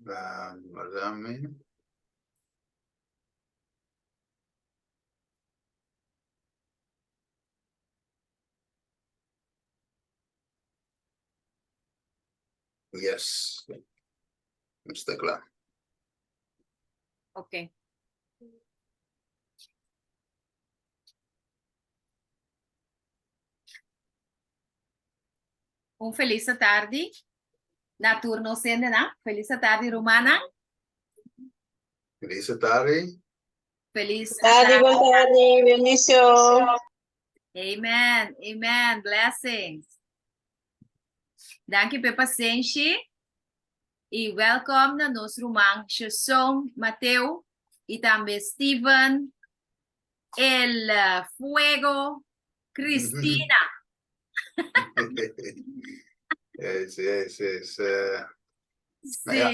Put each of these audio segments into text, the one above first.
Guardame. Yes. Nos ta kla. Ok. Un felis atardi na tur nos hendenan. Felis atardi rumannan. Felis atardi. Felis Tardi, bon tardi, bendicion. Amen, amen, blessings. Danki p'e pasenshi i welkom na nos ruman Sheson Mateo i tambe Steven El Fuego Cristina. Es, es, es. eh, Sí, ja,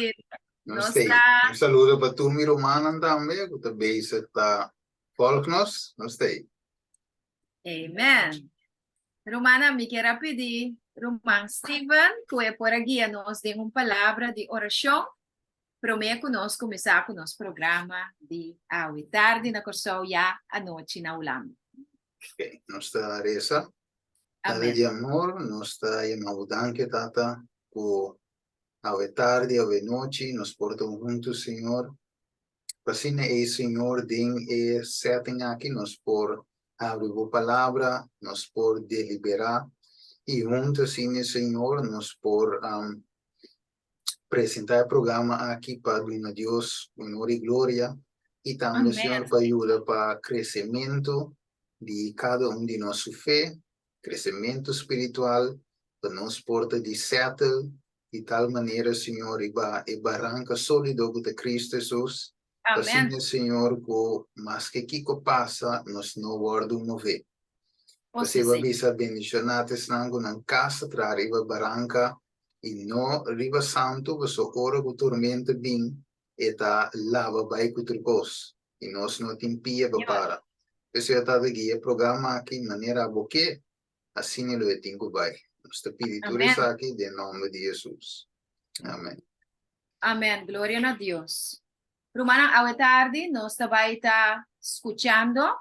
nos nos stay. ta Un saludo pa tur mi rumannan tambe ku ta bezig ta volg nos. Nos stay. Amen. Rumannan, mi kier a pidi ruman Steven ku e por a guia nos den un palabra di orashon promé ku nos kuminsá ku nos programa di awe tardi na Kòrsou ya anochi na Hulanda. Ok, nos ta resa. Tata Amen. di amor, nos ta yama bo danki, Tata, ku awe tardi, awe nochi nos por ta huntu, Señor. Pa asina ei, Señor, den e setting aki nos por habri Bo Palabra, nos por deliberá i huntu asina, Señor, nos por presentá e programa aki pa duna Dios honor i gloria i tambe, Señor, pa yuda pa kresementu di kada un di nos su fe, kresementu spiritual, pa nos por ta di settle di tal manera, Señor, riba e baranka sólido ku ta Cristo Hesus, pa Amen. asina, Señor, ku maske kiko pasa, nos no wòrdu mové. O sí, Pasei bo a Señor. bisa, Bendishoná ta esnan ku nan kas ta traha riba baranka i no riba santu, pasobra ora ku tormenta bin, e ta laba bai ku tur kos, i nos no tin pia pa Señor. para. P'esei, Tata, guia e programa aki manera bo ke, Asina lo e tin ku bai. Nos ta pidi tur Amen. esaki den nomber di Hesus. Amen. Amen. Gloria na Dios. Rumannan, awe tardi nos ta bai ta skuchando.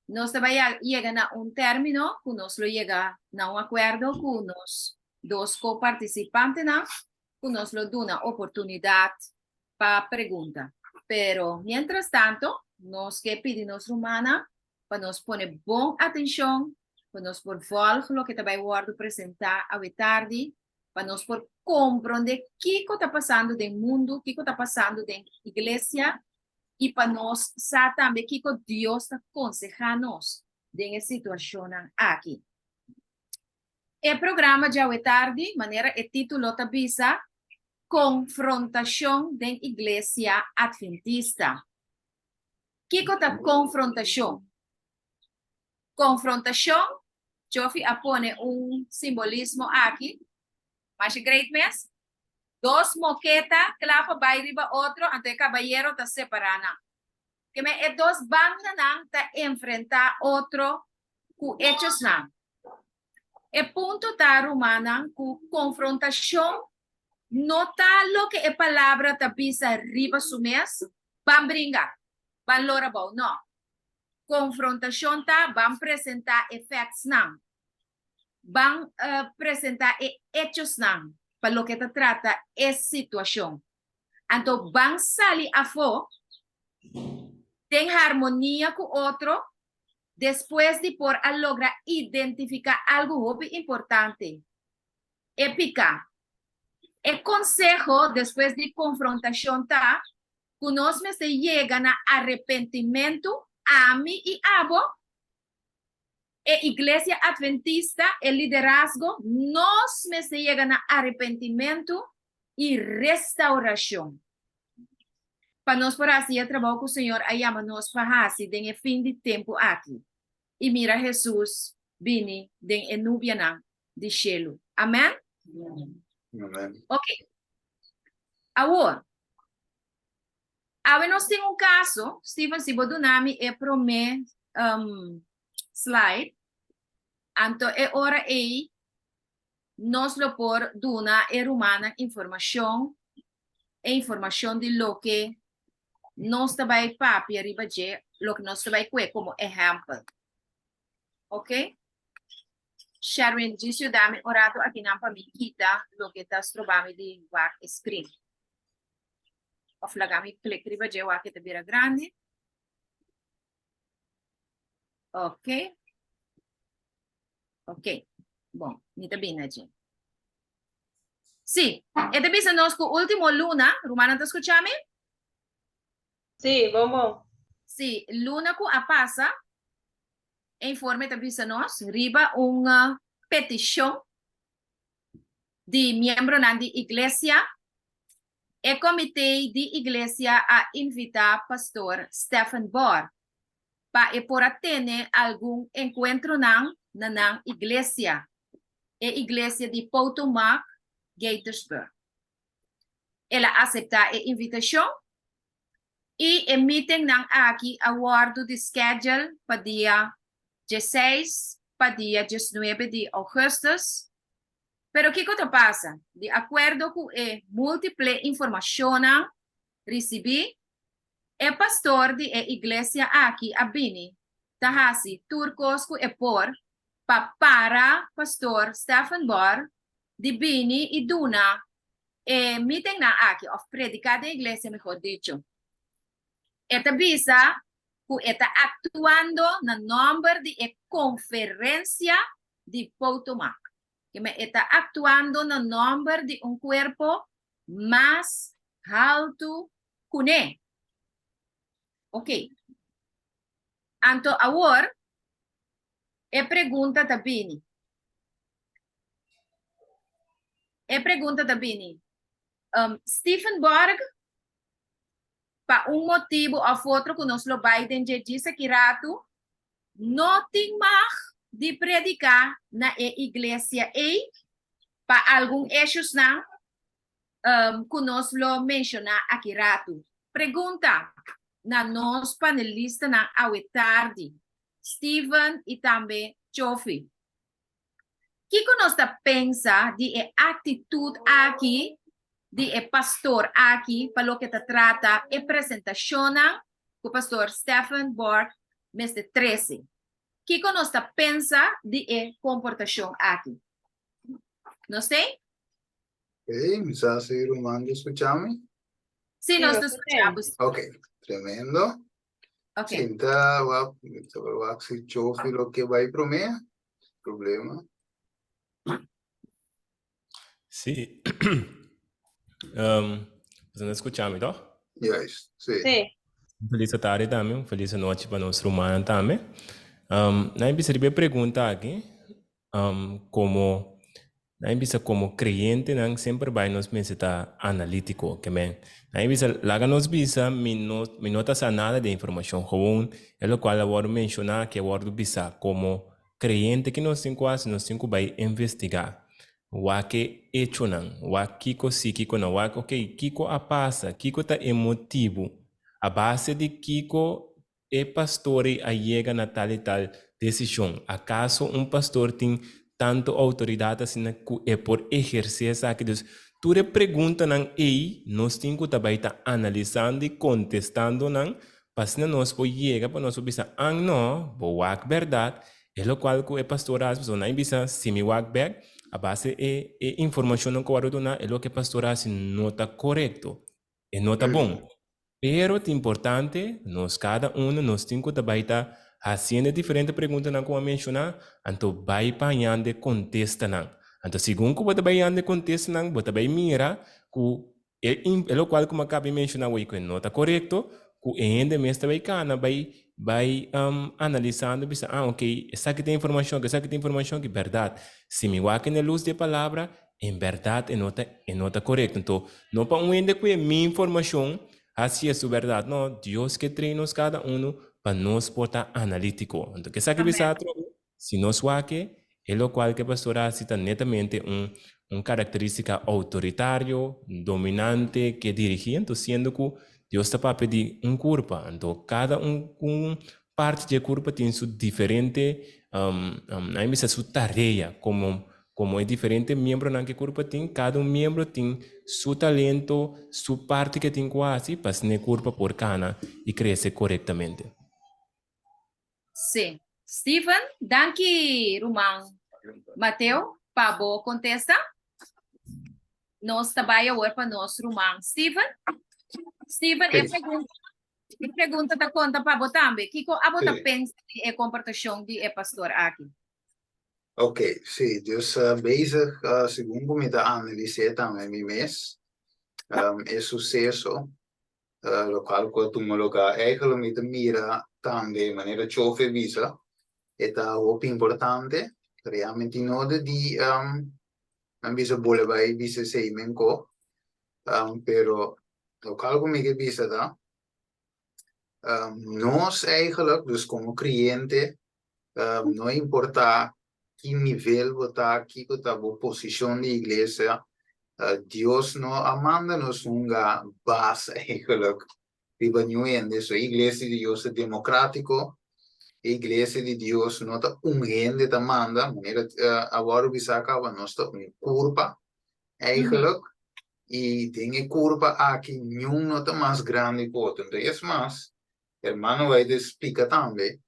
Nos ta bai yega na un término ku nos lo yega na un akuerdo ku nos dos ko-partisipantenan ku nos lo duna oportunidat pa pregunta. Pero mientras tanto, nos ke pidi nos rumannan pa nos pone bon atencion, pa nos por volg loke ta bay wordo presenta awe tardi, pa nos por compronde kico ta pasando den mundo, kico ta pasando den iglesia, y pa nos sa tambe kico Dios ta conseha nos den e situacionnan aki. E programa djawe tardi, manera e titulo ta bisa, Confrontacion den Iglesia Adventista. Kiko ta konfrontashon? Konfrontashon, Joffy a pone un simbolismo aki, masha great mes, dos moketa kla pa bai riba otro, anto e kabayero ta separá nan. Keme e dos bandanan ta enfrentá otro ku echosnan. E punto ta, rumannan, ku konfrontashon no ta loke e palabra ta bisa riba su mes, Ban bringa, ban lora bou. No. Konfrontashon ta ban presentá e factsnan, ban presentá e echosnan pa loke ta trata e situashon. Anto ban sali afó den harmonia ku otro despues di por a logra identifiká algu hopi importante, e piká. E konseho despues di konfrontashon ta ku nos mester yega na arepentimentu, ami i abo, e Iglesia Adventista, e liderazgo, nos mester yega na arepentimentu i restaurashon pa nos por hasi e trabou ku Señor a yama nos pa hasi den e fin di tempu aki i mira Hesus bini den e nubianan di shelu. Amen? Amen. Ok. Awor, awe nos tin un kaso, Steven, si bo duna mi e promé um, slide, anto e ora ei nos lo por duna e rumannan informashon. e informashon di loke nos ta bai papia riba dje, loke nos ta bai kue komo ehèmpel. Ok? Sherwin, djis yuda mi un ratu akinan pa mi kita loke ta stroba mi di wak e screen. Of laga mi klik riba dje wak e ta bira grandi. Ok. Ok. Bon, mi ta bini na dje. Sí, e ta bisa nos ku último luna, rumannan ta skucha mi? Sí, bon bon. Sí, luna ku a pasa, e informe ta bisa nos riba un petishon di miembronan di iglesia, e komité di iglesia a invitá pastor Stephen Bohr pa e por a tene algun enkuentronan na nan iglesia, e iglesia di Potomac, Gaithersburg. El a aseptá e invitashon i e mitingnan aki a wòrdu di skedjel pa dia diesseis pa dia diesnuebe di ougùstùs. Pero kiko ta pasa? Di akuerdo ku e múltiple informashonnan risibí, e pastor di e iglesia aki a bini ta hasi tur kos ku e por pa para pastor Stephen Bohr di bini i duna e mitingnan aki, òf prediká den iglesia mehor dicho. E ta bisa ku e ta aktuando na nòmber di e konferensia di Potomac. Keme e ta aktuando na nòmber di un kuerpo mas haltu kuné. Oké. Anto awor e pregunta ta bini. E pregunta ta bini, um, Stephen Borg, pa un motibu of otro ku nos lo bai den dje djis aki ratu, no tin mag di prediká na e iglesia ei pa algun eshusnan um, ku nos lo menshoná aki ratu. Pregunta na nos panelistanan awe tardi, Steven i tambe Chofi. Kiko nos ta pensa di e aktitut aki di e pastor aki pa loke ta trata e presentashonnan ku pastor Stephen Borg mester trese? Kiko nos ta pensa di e komportashon aki? Nos t'ei? Ok, mi sa si ruman ta skucha mi. Sí, nos ta skucha bo. Ok, tremendo. Ok. Sinta wak, mi ta wak si Chofi lo ke bai promé. Problema. Sí. Um, boso ta skucha mi, toch? Juist, sí. Sí. Un felis tarde tambe, un felis anochi pa nos rumannan tambe. Um, nan bisa riba e pregunta aki, um, komo Nan bisa komo kreyentenan semper bai nos mester ta analítiko. Ke men, nan bisa laga nos bisa mi no mi no ta sa nada di e informashon. Gewoon e lokual a wòrdu menshoná aki a wòrdu bisá. Komo kreyente ki nos tin ku hasi? Nos tin ku bai investigá. Wak e echonan, wak kiko si kiko no, wak oke kiko a pasa, kiko ta e motibu, a base di kiko E pastor ei a yega na tal i tal desishon. Akaso un pastor tin tantu outoridat asina ku e por ehersé esaki? Dus, tur e preguntanan ei nos tin ku ta bai ta analisando i kontestando nan pa asina nos por yega pa nos por bisa, An no, bo wak bèrdat, e lokual ku e pastor a hasi. Pasobra nan a bisa, Si mi wak bèk, a base e e informashonnan ku a wòrdu duná, e loke e pastor a hasi no ta korekto. E no ta bon. Pero ta importante nos kada uno nos tin ku ta bai ta hasiendo e diferente preguntanan ku a menshoná, anto bai pa hañando e kontestanan. Anto segun ku bo ta bai hañando e kontestanan bo ta bai mira ku e e lokual ku mi a kaba di menshoná awor ku e no ta korekto, ku e hende mes ta bai kana bai bai analisando bisa ah oke esaki ta e informashon aki esaki ta e informashon aki bèrdat. Si mi wak na e lus di e palabra En bèrdat e no ta e no ta korekto. Anto, no pa un hende ku e mi informashon hasi e su bèrdat. No, Dios ke train nos kada unu pa nos por ta analítiko. Anto, ke sa ke bisa atrobe? Si nos wak e, e lokual ku e pastor a hasi ta netamente un un karakterístika outoritario, dominante, ke dirigí. Anto, siendo ku Dios ta papia di un kurpa, anto kada un un parti di e kurpa tin su diferente, nan a bisa su tarea komo. Komo e diferente miembronan ku e kurpa tin, kada un miembro tin su talento, su parti ku e tin ku hasi pa asina e kurpa por kana i krese korektamente. Sí. Steven, danki ruman Mateo pa bo kontesta. Nos ta bai awor pa nos ruman Steven. Steven, e pregunta, e pregunta ta konta pa bo tambe. Kiko abo ta pensa di e komportashon di e pastor aki? Ok, sí, dus bezig segun ku mi ta analis'é tambe mi mes e suseso lokual ku a tuma lugá. Eigenlijk mi ta mira tambe manera Chofe a bisa e ta hopi importante, realmente tin noda di nan bisa bole bai bisa esei menko, pero lokual ku mi ke bisa ta nos eigenlijk dus komo kreyente No importa ki nivel bo ta, kiko ta bo posishon di iglesia, Dios no a manda nos hunga bas eigenlijk riba niun hende. So e iglesia di Dios ta demokratiko, e iglesia di Dios no ta un hende ta manda, manera a wòrdu bisa kaba, nos ta un kurpa eigenlijk, i den e kurpa aki niun no ta mas grandi ku otro. Enton es mas, Hermano White a splika tambe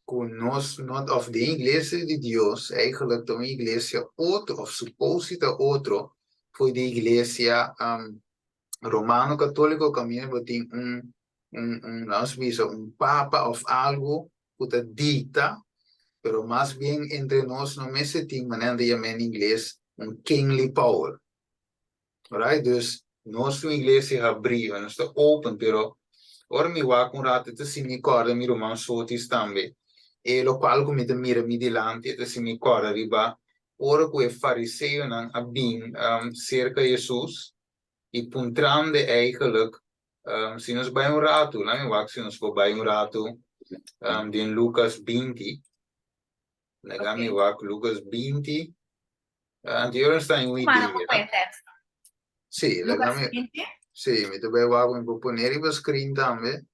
ku nos no òf den iglesia di Dios eigenlijk ta un iglesia otro òf supos si ta otro for di iglesia romano katoliko kaminda bo tin un un un lanos bisa un papa òf algu ku ta dikta pero mas bien entre nos no mester tin manera nan ta yama en ingles un kingly power. Right? Dus nos tin un iglesia habrí, nos ta open, pero ora mi wak un rato e ta sin mi kòrda mi ruman Sotis tambe. E lokual ku mi ta mira mi dilanti e ta sin mi kòrda riba ora ku e fariseonan a bin serka Hesus i puntrand'e eigenlijk, si nos bai un ratu, laat mi wak si nos por bai un ratu den Lukas 20, laga mi wak Lukas 20. Anterior nos ta un idea. Sí, laga mi. Sí, mi ta bai wak mi por pone riba screen tambe.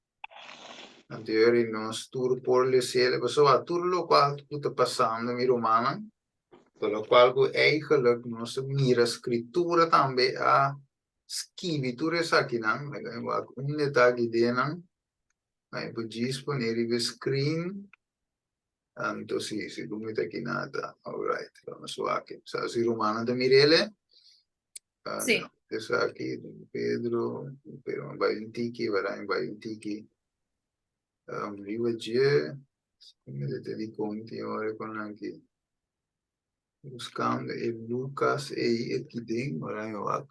Anterior y nos tur por lesele. Pasobra tur lokual ku ta pasando mi rumannan, ta lokual ku eigenlijk nos ta mira skritura tambe a skibi tur esakinan. Laga mi wak unda ta aki denan. Mi por djis pone riba screen. Anto si, segun mi ta aki nada. Alright, vamos wak. Sa si rumannan ta mirele? Ah, sí. No, esaki, Pedro, pero bai un tiki, bai bai un tiki. Riba dje, mi ta di konti ora kon aki. Buscando e Lucas ei aki den, ora mi wak.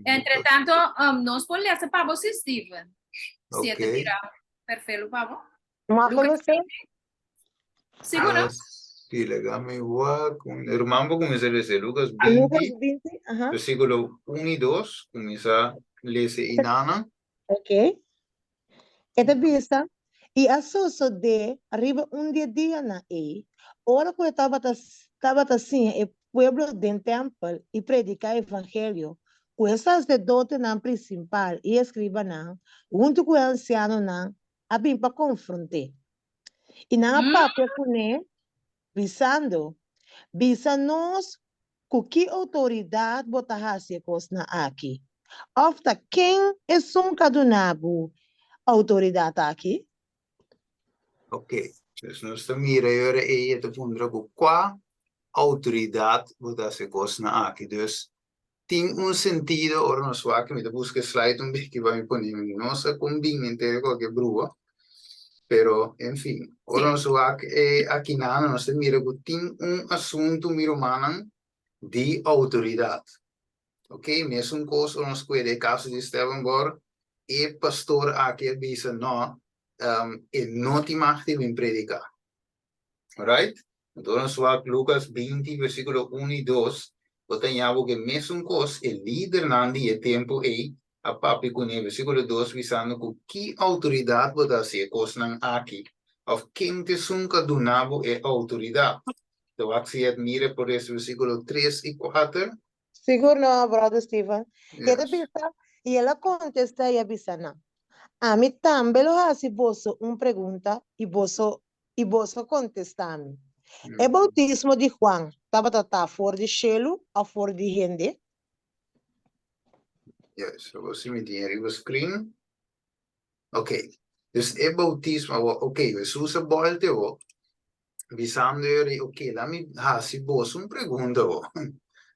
Entre tanto, nos por lesa pa bo si, Steven. Si e ta bira perfelo pa bo. Lucas 20. Sigur no? Sí, laga mi wak. Ruman por kuminsá lesa Lucas 20, Lucas 20, aha. versíkulo 1 i 2. Kuminsá lesa i nana. Ok. E ta bisa, I a sosodé riba un di e dianan ei, ora ku e tabata tabata siña e pueblo den tèmpel i prediká e evangelio, ku e saserdotenan prinsipal i eskribanan, huntu ku e ansianonan, a bin pa konfront'é. I nan a papia kuné, bisando, Bisa nos Ku ki outoridat bo ta hasi e kosnan aki? Òf ta ken esun ku a duna bo outoridat aki? Oké, dus nos ta mira e ora ei e ta puntra ku kua outoridat bo ta hasi e kosnan aki. Dus tin un sentido ora nos wak, mi ta buska e slide un biki pa mi pone, mi no sa kon bin henter kualke brua, pero en fin, ora nos wak e akinan nos ta mira ku tin un asuntu mi rumannan di outoridat. Ok, mesun kos ora nos kueda e kaso di Esteban Bor, e pastor aki a bisa no, e no tin mag di bin prediká. Alright? Anto nos wak Lucas 20 versículo 1 i 2, bo ta ña bo ke mesun kos e lidernan di e tempu ei a papia kuné, versículo 2, bisando ku ki outoridat bo ta hasi e kosnan aki, òf ken ta esun ku a duna bo e outoridat? Ta wak si Edmira por lesa versículo 3 i 4. Sigur no, brother Steven. E ta bisa, i el a kontestá i a bisa nan, Ami tambe lo hasi boso un pregunta i boso i boso kontestá mi. E boutismo di Juan tabata ta for di shelu òf for di hende? Yes, so si mi tin riba screen. Ok, dus e boutismo awor, ok, Hesus a bòlta awor, bisando yori, ok, laat mi hasi boso un pregunta awor.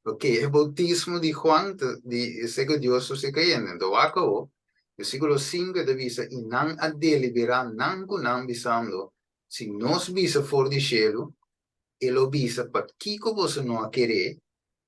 Ok, e boutismo di Juan ta di esei ku Dios ta seka yende, anto wak awor, versíkulo 5 e ta bisa, i nan a deliberá nan ku nan bisando, si nos bisa for di shelu, e lo bisa, Pakiko boso no a ker'é?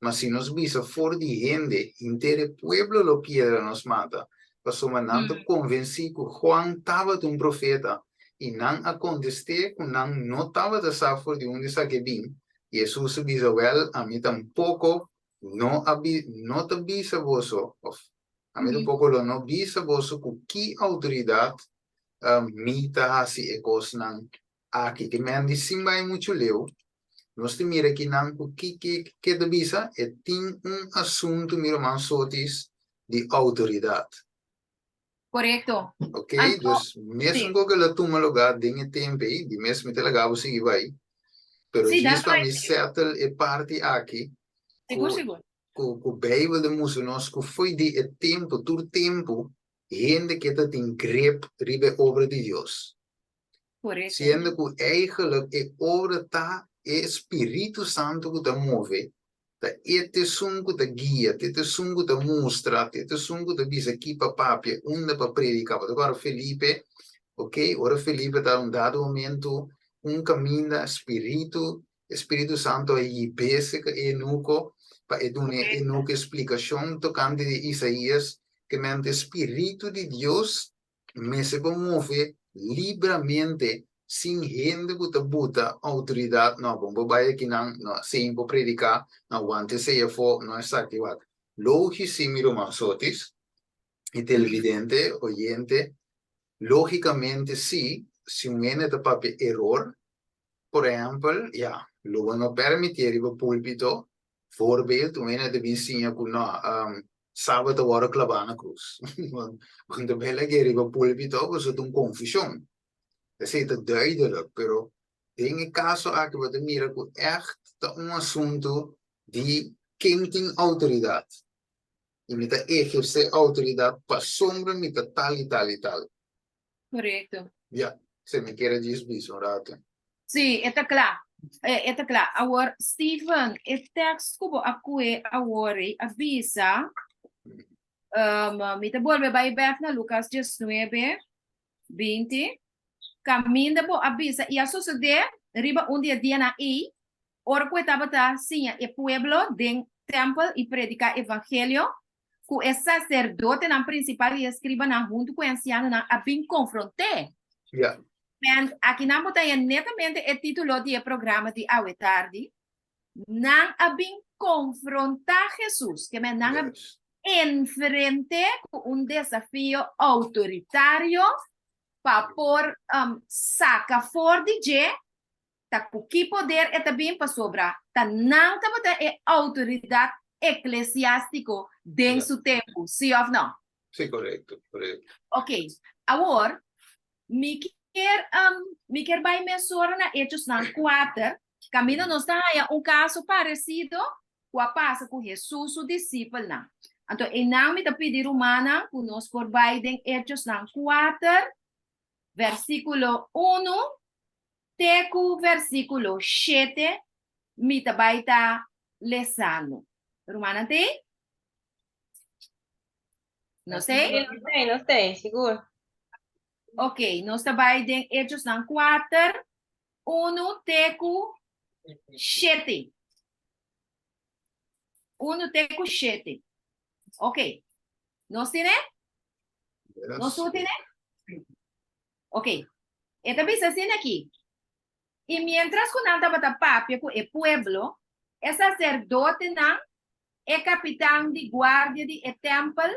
Ma si nos bisa for di hende, henter e pueblo lo piedra nos mata, pasobra nan ta konvensí ku Juan tabata un profeta. I nan a kontest'é ku nan no tabata sa for di unda esaki a bin. I Hesus a bisa, Wèl, ami tampoko no a no ta bisa boso, òf ami tampoko lo no bisa boso ku ki outoridat mi ta hasi e kosnan Aki ke men di sin bai muchu leu, nos ta mira kinan ku ki ke ke ta bisa, e tin un asuntu mi ruman Sotis di outoridat. Korekto. Ok, dus mesun ku ke lo tuma lugá den e tempu ei, di mes mi ta laga bo sigui bai, pero djis pa mi settle e parti aki ku ku ku Beibel ta mustra nos ku fo'i di e tempu, tur tempu, hende ke ta tin grip riba e obra di Dios. Correcto. Siendo cu eigenlijk e obra ta e Spiritu Santo cu ta move, ta e t'esun cu ta guia, t'e t'esun cu ta mustra, t'e t'esun cu ta bisa ki pa papia, unda pa predica. Bo ta acorda Felipe, ok, ora Felipe ta un dado momento un caminda, Spiritu, e Spiritu Santo a hib'é cerca e eunuco pa e duna e eunuco e splicacion tocante di Isaías, ke mente Spiritu di Dios mester por move libramente sin hende ku ta buta outoridat, no, bo por bai akinan, no, sin por prediká, no, wanta esei afó, no esaki wak. Logis si mi ruman Sotis i televidente, oyente, logikamente si, si un hende ta papia eror, por ehèmpel, ya, lo bo no permitié riba púlpito Voorbeeld, un hende ta bin siña ku no, Sabat ta wòrdu klabá na krus. Bo ta bai lag'é riba púlpito, pasobra ta un konfushon. Esei ta duidelik, pero den e kaso aki bo ta mira ku ègt ta un asuntu di ken tin outoridat. I mi ta ehersé outoridat pasobra mi ta tal i tal i tal. Correcto. Ja, se mi kier a djis bisa un rato. Sí, e ta kla. E, e ta kla. Awor, Steven, e tekst ku bo a kue awor ei a bisa, um, mi ta bolbe bai bek na Lucas 19, 20, kaminda bo a bisa, i a sosodé riba un di e dianan ei, ora ku e tabata siña e pueblo den tèmpel i prediká evangelio, ku e saserdotenan prinsipal i e eskribanan huntu ku e ansianonan a bin konfront'é. Ja. Men, akinan bo ta haña netamente e título di e programa di awe tardi, Nan a bin konfrontá Hesus, ke men nan a enfrent'é ku un desafio outoritario pa por saka for di dje Ta ku ki poder e ta bin? Pasobra ta nan tabata e outoridat eklesiástiko den su tempu, sí òf nò? Sí, korekto, korekto. Ok, awor mi kier mi kier bai mesora na Hechosnan kuater, kaminda nos ta haña un kaso paresido ku a pasa ku Hesus su disipelnan. Anto einan mi ta pidi rumannan ku nos por bai den Hechosnan kuater, versíkulo unu Te ku versíkulo shete mi ta bai ta lesando. Rumannan t'ei? Nos t'ei? Sí, nos t'ei, nos t'ei, sigur. Ok, nos ta bai den Hechosnan kuater, unu te ku shete. Unu te ku shete. Ok, nos tine? Nos tur tine? Ok, e ta bisa asina aki, I miéntras ku nan tabata papia ku e pueblo, e saserdotenan, e kapitan di guardia di e tèmpel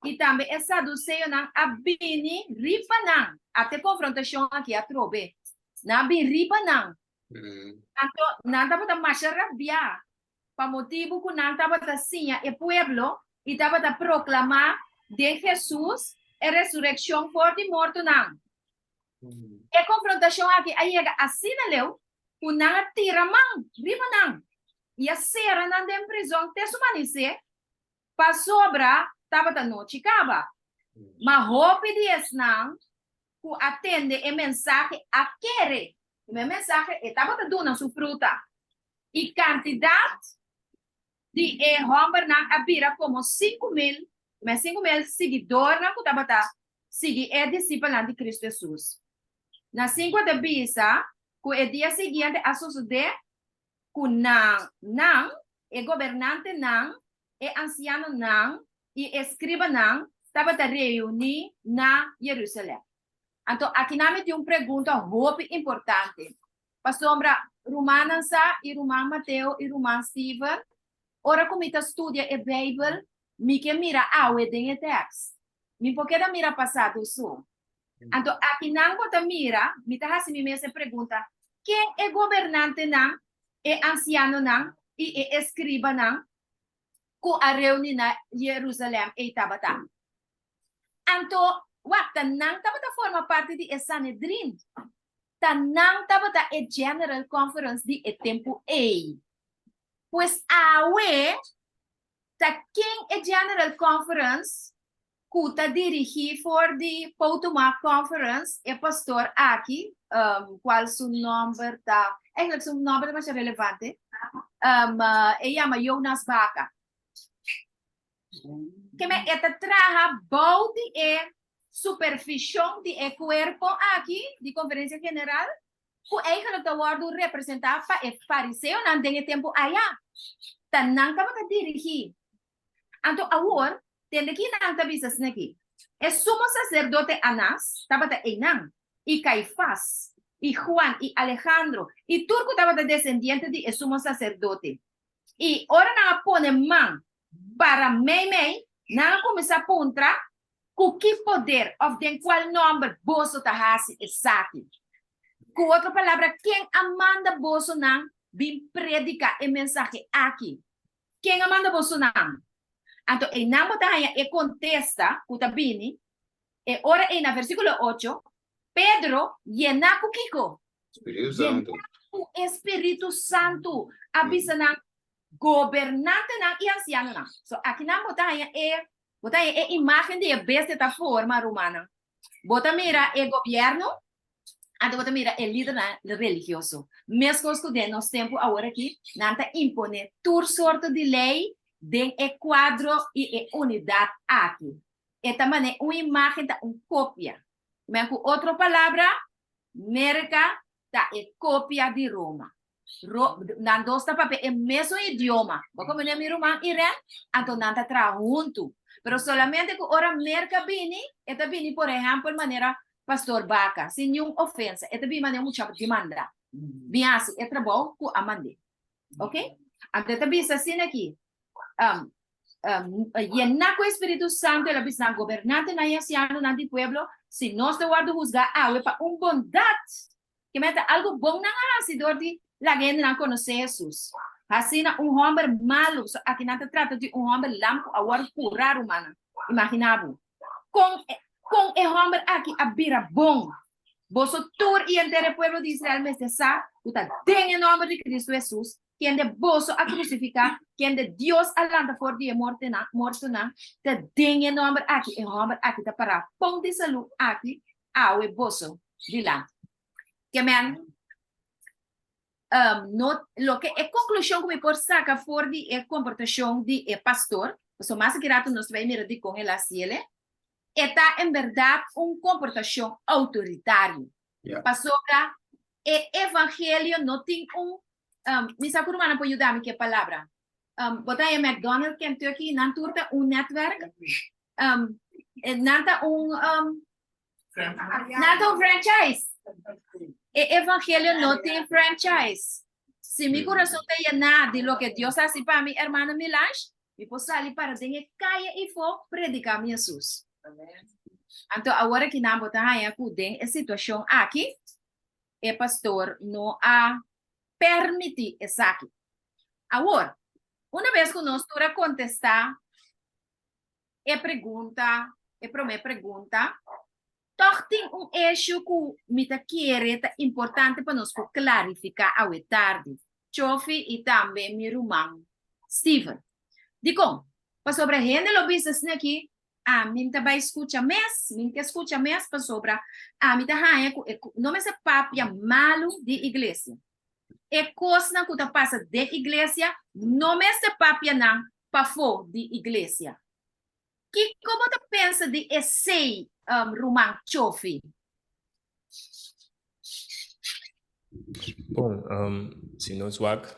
i tambe e saduseonan a bini riba nan. Ata e konfrontashon aki atrobe. Nan a bini riba nan. Anto nan tabata masha rabiá pa motibu ku nan tabata siña e pueblo i tabata proklamá den Hesus e resurekshon for di mortonan. E konfrontashon aki a yega asina leu. ku nan a tira man riba nan i a sera nan den prizòn te su manisé, pasobra tabata nochi kaba. Ma hopi di esnan ku a tende e mensahe a kere. I e mensahe e tabata duna su fruta, i kantidat di e hòmbernan a bira komo 5000, e 5000 siguidornan ku tabata sigui e disipelnan di Kristu Hesus. Na sinku e ta bisa ku e dia siguiente a sosodé ku nan, nan, e gobernantenan, e ansianonan i e skribanan tabata reuní na Yerusalèm. Anto akinan mi tin un pregunta hopi importante, pasobra rumannan sa i ruman Mateo i ruman Steven, ora ku mi ta studia e Beibel, mi ke mira awe den e tèks. Mi por keda mira pasado so. Anto akinan bo ta mira, mi ta hasi mi mes e pregunta, ken e gobernantenan, e ansianonan i e eskribanan ku a reuní na Yerusalèm ei tabata? Anto, wak, ta nan tabata forma parti di e Sanedrin. Ta nan tabata e General Conference di e tempu ei. Pues awe, ta ken e General Conference ku ta dirigí for di Potomac Conference, e pastor aki, kual su nòmber ta, eigenlijk su nòmber ta masha relevante, e yama Jonas Baca. Keme e ta traha bou di e supervishon di e kuerpo aki di Konferensia General, ku eigenlijk ta wòrdu representá pa e fariseonan den e tempu aya. Ta nan tabata dirigí. Anto awor, tende ki nan ta bisa asina aki, E sumo saserdote Anas tabata einan, i Kaifas, i Juan, i Alejandro, i tur ku tabata desendiente di e sumo saserdote. I ora nan a pone man para meimei, nan a kuminsá puntra, Ku ki poder òf den kual nòmber boso ta hasi esaki? Ku otro palabra, ken a manda bosonan bin prediká e mensahe aki? Ken a manda bosonan? Anto einan bo ta haña e kontesta ku ta bini e ora ei na versíkulo ocho, Pedro, yená ku kiko? Spiritu Santu. Yená ku e Spiritu Santu, a bisa nan, gobernantenan i ansianonan. So akinan bo ta haña e, bo ta haña e imágen di e bestia ta forma, rumannan. Bo ta mira e gobièrnu, anto bo ta mira e lidernan religioso. Meskos ku den nos tempu awor aki, nan ta imponé tur sorto di lei den e kuadro i e unidat aki. E ta manera un imágen ta un kopia. Men ku otro palabra, Merka ta e kopia di Roma. Ro, nan dos ta papia e mesun idioma. Bo komprendé mi ruman Irene? Anto nan ta traha huntu. Pero solamente ku ora Merka bini, e ta bini por ehèmpel manera Pastor Baca, sin niun ofensa, e ta bini manera un mucha di manda. Bin hasi e trabou ku a mand'é. Ok? Anto e ta bisa asina aki, um, um, yená ku e Spiritu Santu, el a bisa nan gobernantenan i ansianonan di pueblo, si nos ta wòrdu husgá awe pa un bondat, Ke mester algu bon nan a hasi dor di laga hendenan konosé Hesus. Hasina un hòmber malu, so aki nan ta trata di un hòmber lam ku a wòrdu kurá, rumannan. Imaginá bo kon kon e hòmber aki a bira bon. Boso tur i henter e pueblo di Israel mester sa ku ta den e nòmber di Kristu Hesus, kende boso a krusifiká, kende Dios a lanta for di e mortonan, ta den e nòmber aki e hòmber aki ta pará pon di salú aki awe boso dilanti. Ke men, um, no, loke e konklushon ku mi por saka for di e komportashon di e pastor, pasobra mas aki rato nos ta bai mira dikon el a hasiel, e ta en bèrdat un komportashon outoritario. Pasobra e evangelio no tin un, um, mi sa ku rumannan por yuda mi ku e palabra. Um, bo ta haña McDonald, Kentucky, nan tur ta un netwerk. Um, nan ta un, um, Nan ta un franchise. E evangelio no tin franchise. Si mi kurason ta yená di loke Dios a hasi pa mi, hermana Milange, mi por sali para den e kaya ifó prediká mi Hesus. Anto awor aki nan bo ta haña ku den e situashon aki e pastor no a permití esaki. Awor, una bes ku nos tur a kontestá e pregunta, e promé pregunta, tòg. Tòg tin un eshu ku mi ta kere ta importante pa nos por klarifiká awe tardi, Chofi i tambe mi ruman Steven. Dikon? Pasobra hende lo bisa asina aki, Ami ta bai skucha mes, mi ke skucha mes pasobra ami ta haña ku e no mester papia malu di iglesia. E kosnan ku ta pasa den iglesia no mester papia nan pafó di iglesia. Kiko bo ta pensa di esei, ruman Chofi? Bon, si nos wak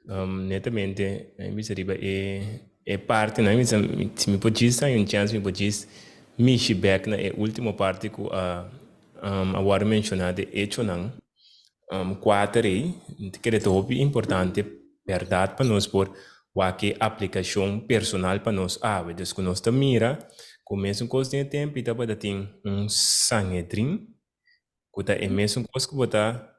netamente mi bisa riba e parti nan, mi bisa si mi por djis haña un chèns mi por djis mishi bèk na e último parti ku a a wòrdu menshoná de echonan kuater ei, mi ta kere ta hopi importante bèrdat pa nos por wak e aplikashon personal pa nos awe. Dus ku nos ta mira ku mesun kos den e tempu i tabata tin un Sanhedrin ku ta e mesun kos ku bo ta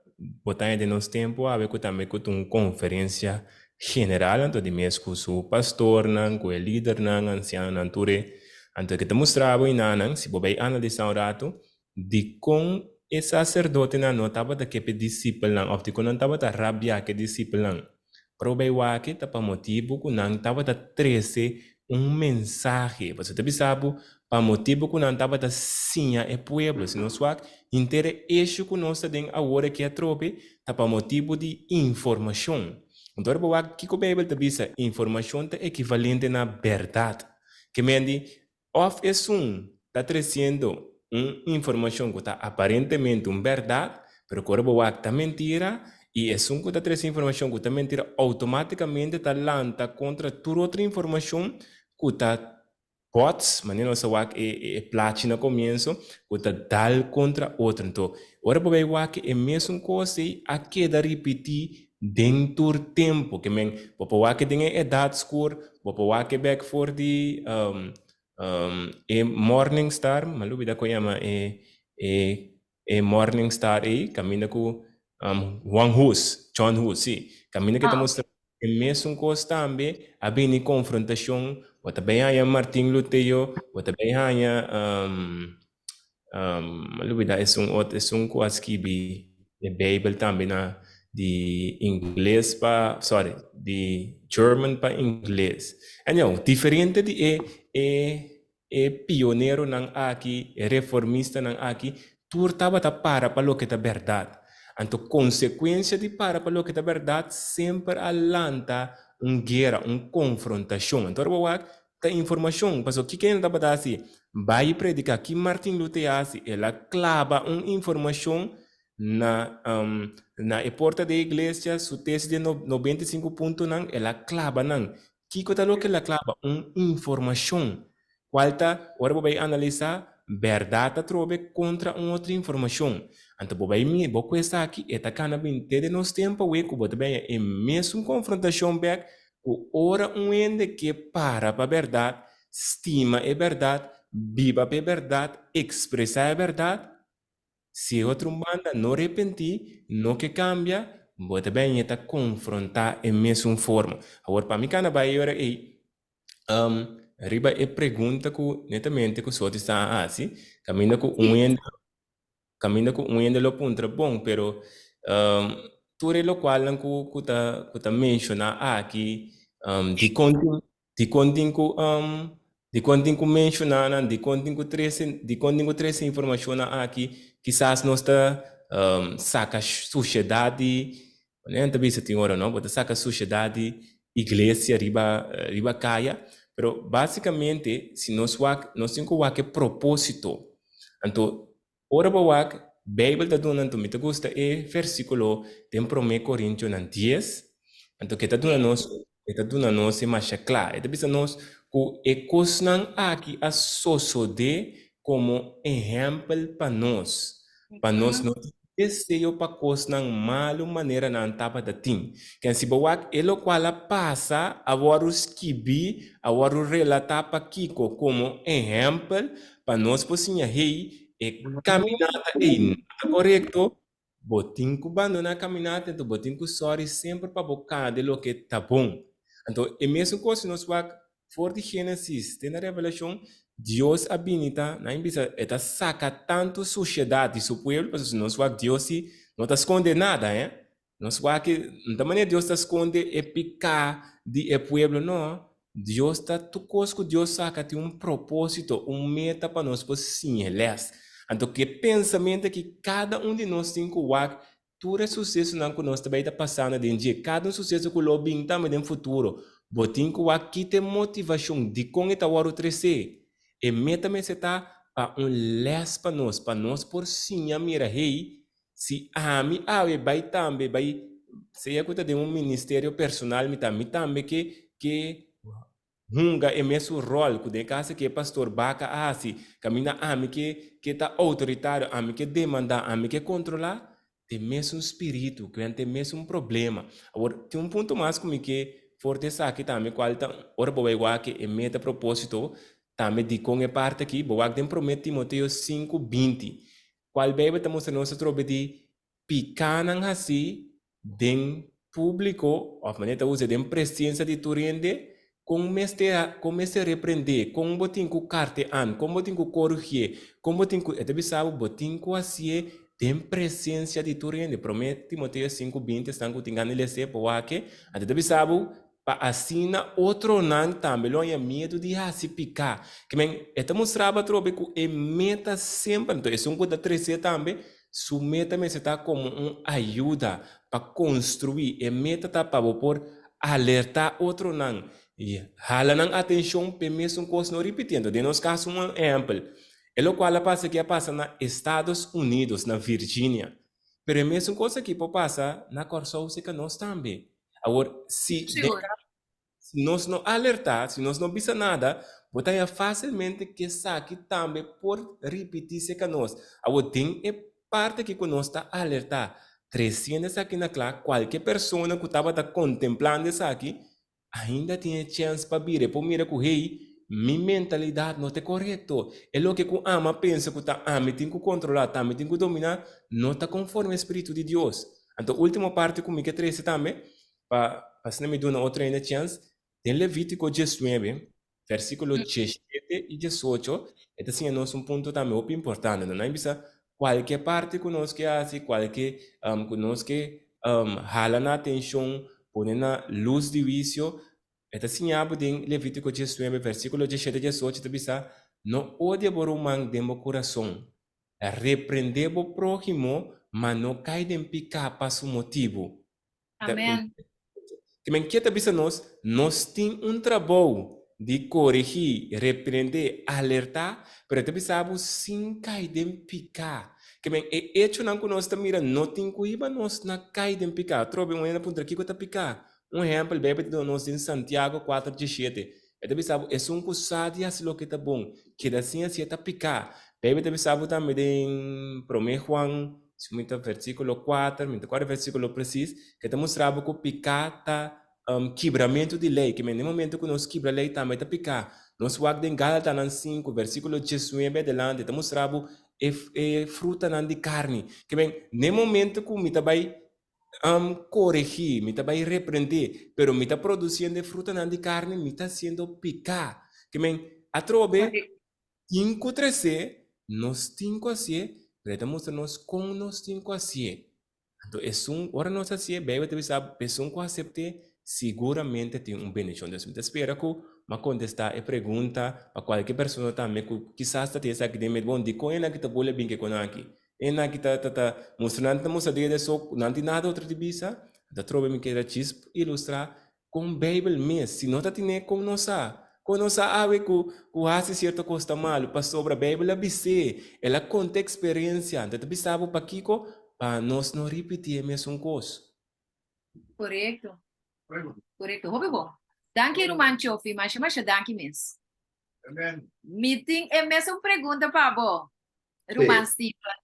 bo ta haña den nos tempu awe ku tambe ku ta un konferensia general anto di mes ku su pastornan, ku e lidernan, ansianonan tur e anto ke ta mustra bo enanan si bo bai analisá un ratu dikon e saserdotenan no tabata ke p'e disipelnan òf dikon nan tabata rabiá ku e disipelnan. Probe wak ta pa motibu ku nan tabata trese un mensahe. Pasobra ta bisa bo, pa motibu ku nan tabata siña e pueblo. Si nos wak, henter e eshu ku nos ta den awor aki atrobe ta pa motibu di informashon. Anto ora bo wak kiko Beibel ta bisa, informashon ta ekivalente na bèrdat. Ke men di, Òf esun ta tresiendo un informashon ku ta aparentemente un bèrdat, pero ku ora bo wak ta mentira, i esun ku ta trese informashon ku ta mentira outomátikamente ta lanta kontra tur otro informashon ku ta bots, manera nos a wak e plachi na komienso, ku ta dal kontra otro. Anto, ora bo bai wak e mesun kos ei a keda ripití den tur tempu. Ke men, bo por wak den e edat skur, bo por wak bek for di e morning star, mi a lubida kon yama e e e morning star ei, kaminda ku Juan Hus, John Hus, si, kaminda ke ta mustra e mesun kos tambe a bini konfrontashon, bo ta bai haña Martin Luteo, bo ta bai haña Mi a lubida esun otro, esun ku a skibi e Beibel tambe na di ingles pa, sorry, di German pa ingles. Anyhow, diferente di e e e pioneronan aki, e reformistanan aki, tur tabata para pa loke ta bèrdat. Anto konsekuensia di para pa loke ta bèrdat semper a lanta un guera, un konfrontashon. Anto ora bo wak, Ta informashon, pasobra kiko el tabata hasi? Bai prediká. Ki Martin Luther a hasi? El a klaba un informashon na na e porta di e iglesia, su tesis di e 95 puntonan, el a klaba nan. Kiko ta loke el a klaba? Un informashon, kual ta, ora bo bai analisá, bèrdat atrobe kontra un otro informashon. Anto bo bai mira, bo ku esaki, e ta kana bin te den nos tempu awe ku bo ta bai haña e mesun konfrontashon bèk Ku ora un hende ke para pa bèrdat, stima e bèrdat, biba pa e bèrdat, ekspresá e bèrdat, si e otro un banda no repentí, no ke kambia, bo ta bini ta konfrontá e mesun forma. Awor, pa mi kana bai e ora ei, riba e pregunta ku netamente ku Soti sa a hasi, kaminda ku un hende Caminda cu un hende lo puntra bon, pero tur e locualnan cu cu ta cu ta menciona aki, dicon tin dicon tin cu dicon tin cu menciona nan, dicon tin cu trece dicon tin cu trece informacionnan aki, kisas nos ta saca suciedad di, manera nan ta bisa tin ora no, bo ta saca suciedad di iglesia riba riba caya, pero basicamente si nos wak nos tin cu wak e proposito, anto Ora bo wak, Beibel ta duna, anto mi ta gusta e versíkulo den Promé Korintionan dies, anto ke ta duna nos, e ta duna nos e masha kla. E ta bisa nos ku e kosnan aki a sosodé komo ehèmpel pa nos, pa nos no tin deseo pa kosnan malu manera nan tabata tin. Ken si bo wak e lokual a pasa a wòrdu skibí, a wòrdu relatá pa kiko? Komo ehèmpel Pa nos por siña hey e caminata ey no ta corecto, bo tin cu bandona e caminata, enton bo tin cu sorry semper pa bo cana den loke ta bon. Anto e mesun cos si nos wak. For di Génesis te na Revelashon, Dios a bini ta, nan bisa, e ta saka tantu sushedat di su pueblo, pasobra si nos wak Dios si no ta skonde nada, eh. Nos wak no ta manera Dios ta skonde e piká di e pueblo, no. Dios ta, tur kos ku Dios saka tin un propósito, un meta pa nos por siña e lès. Anto ku e pensamentu aki kada un di nos tin ku wak Tur e susesonan ku nos ta bai ta pasando den dje, kada un suseso ku lo bin tambe den futuro, bo tin ku wak ki ta e motivashon, dikon e ta wòrdu tresé. E meta mester ta pa un lès pa nos, pa nos por siña mira, hey, si ami awe bai tambe bai, sea ku ta den un ministerio personal mi ta, mi tambe ke ke hunga e mesun ròl ku den e kas aki e pastor Baca a hasi, kaminda ami ke ke ta outoritario, ami ke demandá, ami ke kontrolá, ta e mesun spiritu, ku ta e mesun problema. Awor, tin un punto mas ku mi ke for di esaki tambe kual ta ora bo bai wak e meta propósito tambe dikon e parti aki, bo wak den promé Timoteo 5:20, kual Beibel ta mustra nos atrobe di Pikánan hasí den públiko òf manera ta usa den presensia di tur hende, kon mester kon mester reprendé, kon bo tin ku karte an, kon bo tin ku korigié, kon bo tin ku, e ta bisa bo, bo tin ku hasié den presensia di tur hende. Promé Timoteo 5:20 esnan ku tin gana di les'é por wak e, anto e ta bisa bo pa asina otronan tambe lo haña miedu di hasi piká. Ke men, e ta mustra bo atrobe ku e meta semper, anto esun ku ta tresé tambe, su meta mester ta komo un ayuda pa konstruí. E meta ta pa bo por alertá otronan i hala nan atenshon p'e mesun kos no ripití. Anto den nos kaso un ehèmpel, e lokual a pasa aki a pasa na Estados Unidos, na Virginia. Pero e mesun kos aki por pasa na Kòrsou serka nos tambe. Awor, si den Sigur. si nos no alertá, si nos no bisa nada, bo ta haña fásilmente ku esaki tambe por ripití serka nos. Awor, den e parti aki ku nos ta alertá, tresiendo esaki na kla, kualke persona ku tabata kontemplando esaki, ainda tin e chèns pa bira. E por mira ku, hey, mi mentalidat no ta e korekto. E loke ku ami a pensa ku ta ami tin ku kontrolá, ta ami tin ku dominá, no ta konforme e spiritu di Dios. Anto último parti ku mi ke trese tambe, pa asina mi duna otro hende chèns, den Levítiko diesnuebe, versíkulo diesshete i diesocho, e ta siña nos un punto tambe hopi importante. Nan a bisa, kualke parti ku nos ke hasi, kualke ku nos ke hala nan atenshon, pone na lus di huisio, e ta siña bo den Levítiko diesnuebe, versíkulo diesshete i diesocho, ta bisa, No odia bo ruman den bo kurason. Reprendé bo próhimo, ma no kai den piká pa su motibu. Amèn. Te men ke ta bisa nos? Nos tin un trabou di korigí, reprendé, alertá, pero e ta bisa bo sin kai den piká. Ke men e echonan ku nos ta mira no tin ku hiba nos na kai den piká. Atrobe un hende a puntra kiko ta piká? Un ehèmpel Beibel ta duna nos den Santiago kuater diesshete. E ta bisa bo, esun ku sa di hasi loke ta bon, keda sin hasié ta piká. Beibel ta bisa bo tambe den Promé Juan, si mi ta versíkulo kuater, mi ta kòrda e versíkulo presis, ke ta mustra bo ku piká ta kibramentu di lei. Ke men den momento ku nos kibra lei tambe ta piká. Nos wak den Galatanan sinku, versíkulo diesnuebe adelante, ta mustra bo e e frutanan di karni. Ke men den momento ku mi ta bai koregí, mi ta bai reprendé, pero mi ta produsiendo e frutanan di karni, mi ta hasiendo piká. Ke men, atrobe tin ku tres'é, nos tin ku hasié, pero e ta mustra nos kon nos tin ku hasié. Anto esun, ora nos hasié, Beibel ta bisa, esun ku asept'é siguramente tin un bendishon. Entonces mi ta spera ku mi a kontestá e pregunta pa kualke persona tambe ku kisas ta tin esaki den mente, bon, dikon e nan ki ta bole bin ke kon aki? E nan ki ta ta ta mustra nan ta mustra dede so ku nan tin nada otro di bisa, ta trobe mi keda djis ilustrá kon Beibel mes, si no ta tine kon nos sa? Kon nos sa awe ku ku hasi sierto kos ta malu? Pasobra Beibel a bis'é, el a konta eksperensia, anto e ta bisa bo pakiko? Pa nos no ripití e mesun kos. Korekto. Korekto. Hopi bon. Danki ruman Chofi, masha masha danki mes. Amen. Mi tin e mesun pregunta pa bo, ruman Steven.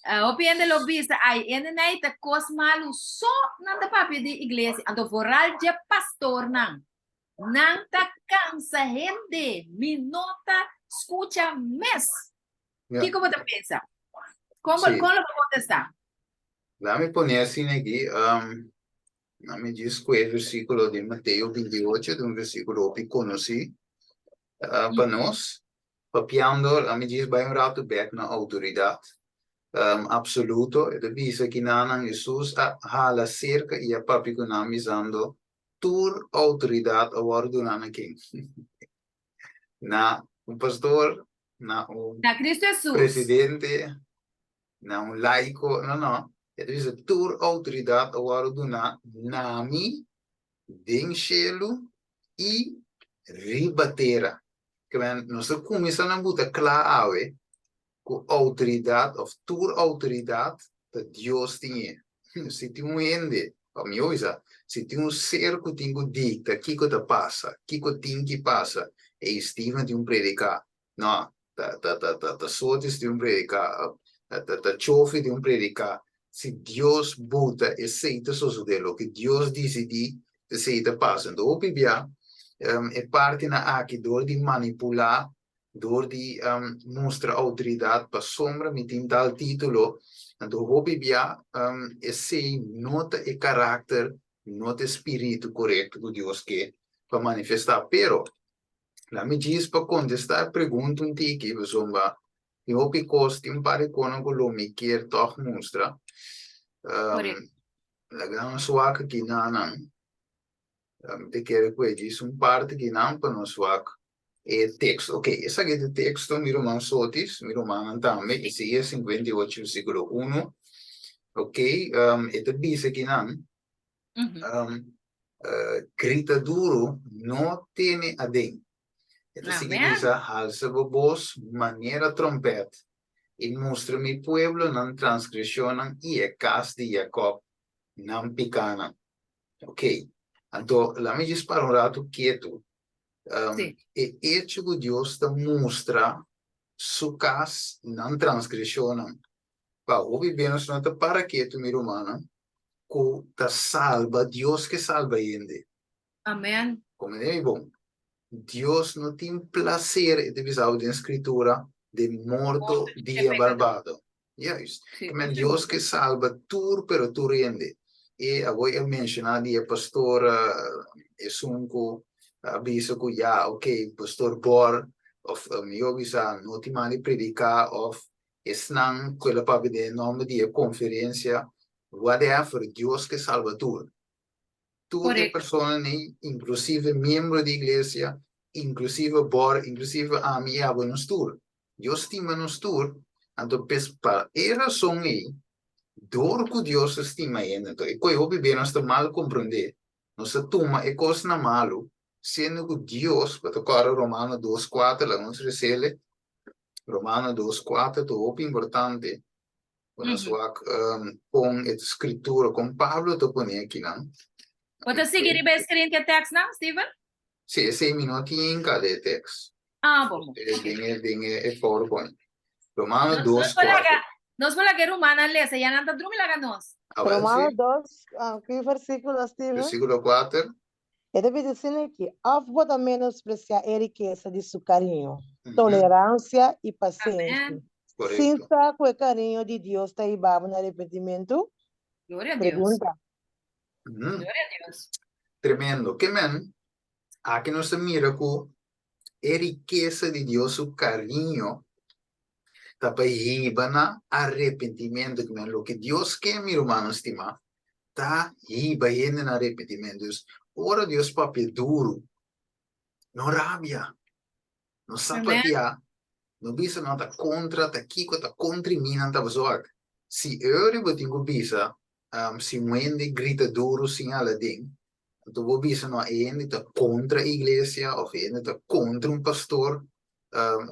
Uh, hopi hende lo bisa, ai, hende nei ta kos malu so nan ta papia di iglesia, anto vooral dje pastornan. Nan ta kansa hende, mi no ta skucha mes. Ja. Kiko bo ta pensa? Kon bo, Sí. kon lo bo kontestá? Laat mi pone asina aki, um, laat mi djis ku e versíkulo di Mateo 28, ta un versíkulo hopi konosí. Pa nos, papiando, laat mi djis bai un ratu bek na outoridat absoluto. E ta bisa kinanan Hesus a hala serka i a papia ku nan bisando, Tur outoridat a wòrdu duná na ken? Na un pastor, na un Na Cristo Hesus. presidente, na un laiko, no, no. E ta bisa, Tur outoridat a wòrdu duná na mi den shelu i riba tera. Ke men, nos ta kuminsá na buta kla awe ku outoridat òf tur outoridat ta Dios tin e. Si tin un hende, òf mihó bisa, si tin un ser ku tin ku dikta kiko ta pasa, kiko tin ki pasa, ey Steven tin un prediká, no, ta ta ta ta ta Sotis tin un prediká, ta ta ta Chofi tin un prediká. Si Dios buta esei ta sosodé, loke Dios disidí esei ta pasa. Enton hopi bia e partinan aki dor di manipulá, dor di mustra outoridat pasobra mi tin tal título, anto hopi bia esei no ta e karakter, no ta e spiritu korekto ku Dios ke pa manifestá. Pero laat mi djis pa kontestá e pregunta un tiki, pasobra tin hopi kos, tin un par di konan ku lo mi kier tòg mustra. Laga nos wak aki na nan. Mi ta kere ku e djis un parti di nan pa nos wak e teksto. Ok, esaki ta e teksto, mi ruman Sotis, mi rumannan tambe, Isaías 58 versíkulo 1. Ok, e ta bisa kinan, Grita duru, no tene aden. E ta sigui bisa, Halsa bo bos manera trompèt, i mustra mi pueblo nan transgreshonnan i e kas di Jakòb nan pikánan. Ok, anto laat mi djis para un ratu ketu. Sí. E echo ku Dios ta mustra su kas nan transgreshonnan, pa hopi be nos no ta para ketu, mi rumannan, ku ta salba, Dios ke salba hende. Amen. Komende mi bon. Dios no tin plaser, e ta bisa bo den Skritura, den morto Morto di di e e pekadó. malbado. Juist. Sí. Men Dios ke salba tur pero tur hende. E abo a menciona di e pastor esun ku a bisa ku ya ok pastor Bor of mi bisa no tin mandi predica of esnan ku el a papia den e nomber di e conferencia whatever Dios ke salba tur. Tur e Correcto. personanan ei, inclusive miembro di iglesia, inclusive Bor, inclusive ami i abo nos tur. Dios stima nos tur, anto pes pa e rason ei, dor ku Dios ta stima hende, anto e koe hopi be nos ta mal komprondé, nos ta tuma e kos na malu, siendo ku Dios, bo ta kòrda Romano dos kuater, laga nos resele, Romano dos kuater ta hopi importante, ku nos wak kon e skritura, kon Pablo ta pone akinan. Bo ta sigui riba e screen ku e tekstnan, Steven? Sí, esei mi no tin kada e tekst. Ah, bon, bon. Eh, Ok. Den e, den e, e PowerPoint. Romano Nos, 2, nos por 4. laga, nos por laga e rumannan lesa, ya nan ta drumi laga nos. Ah, wel, Romano sí. 2, ah, ki versíkulo, Steven? Versíkulo 4. E ta bisa asina aki, Òf bo ta menospresiá e rikesa di su kariño, Mhm. toleransia i pasenshi, Amén. sin Korekto. sa ku e kariño di Dios ta hiba bo na arepentimentu? Gloria a Dios. Pregunta. Mhm. Gloria a Dios. Tremendo. Ke men, aki nos ta mira ku e rikesa di Dios su kariño ta pa hiba na arepentimentu. Ke men, loke Dios ke, mi rumannan stimá, ta hiba hende na arepentimentu. Dus, ora Dios papia duru, no rabia, no sapateá, no bisa nan ta kontra, ta kiko, ta kontri mi nan ta bezorg. Si ora bo tin ku bisa, si un hende grita duru sin hala den, anto bo bisa no e hende ta kontra iglesia òf e hende ta kontra un pastor,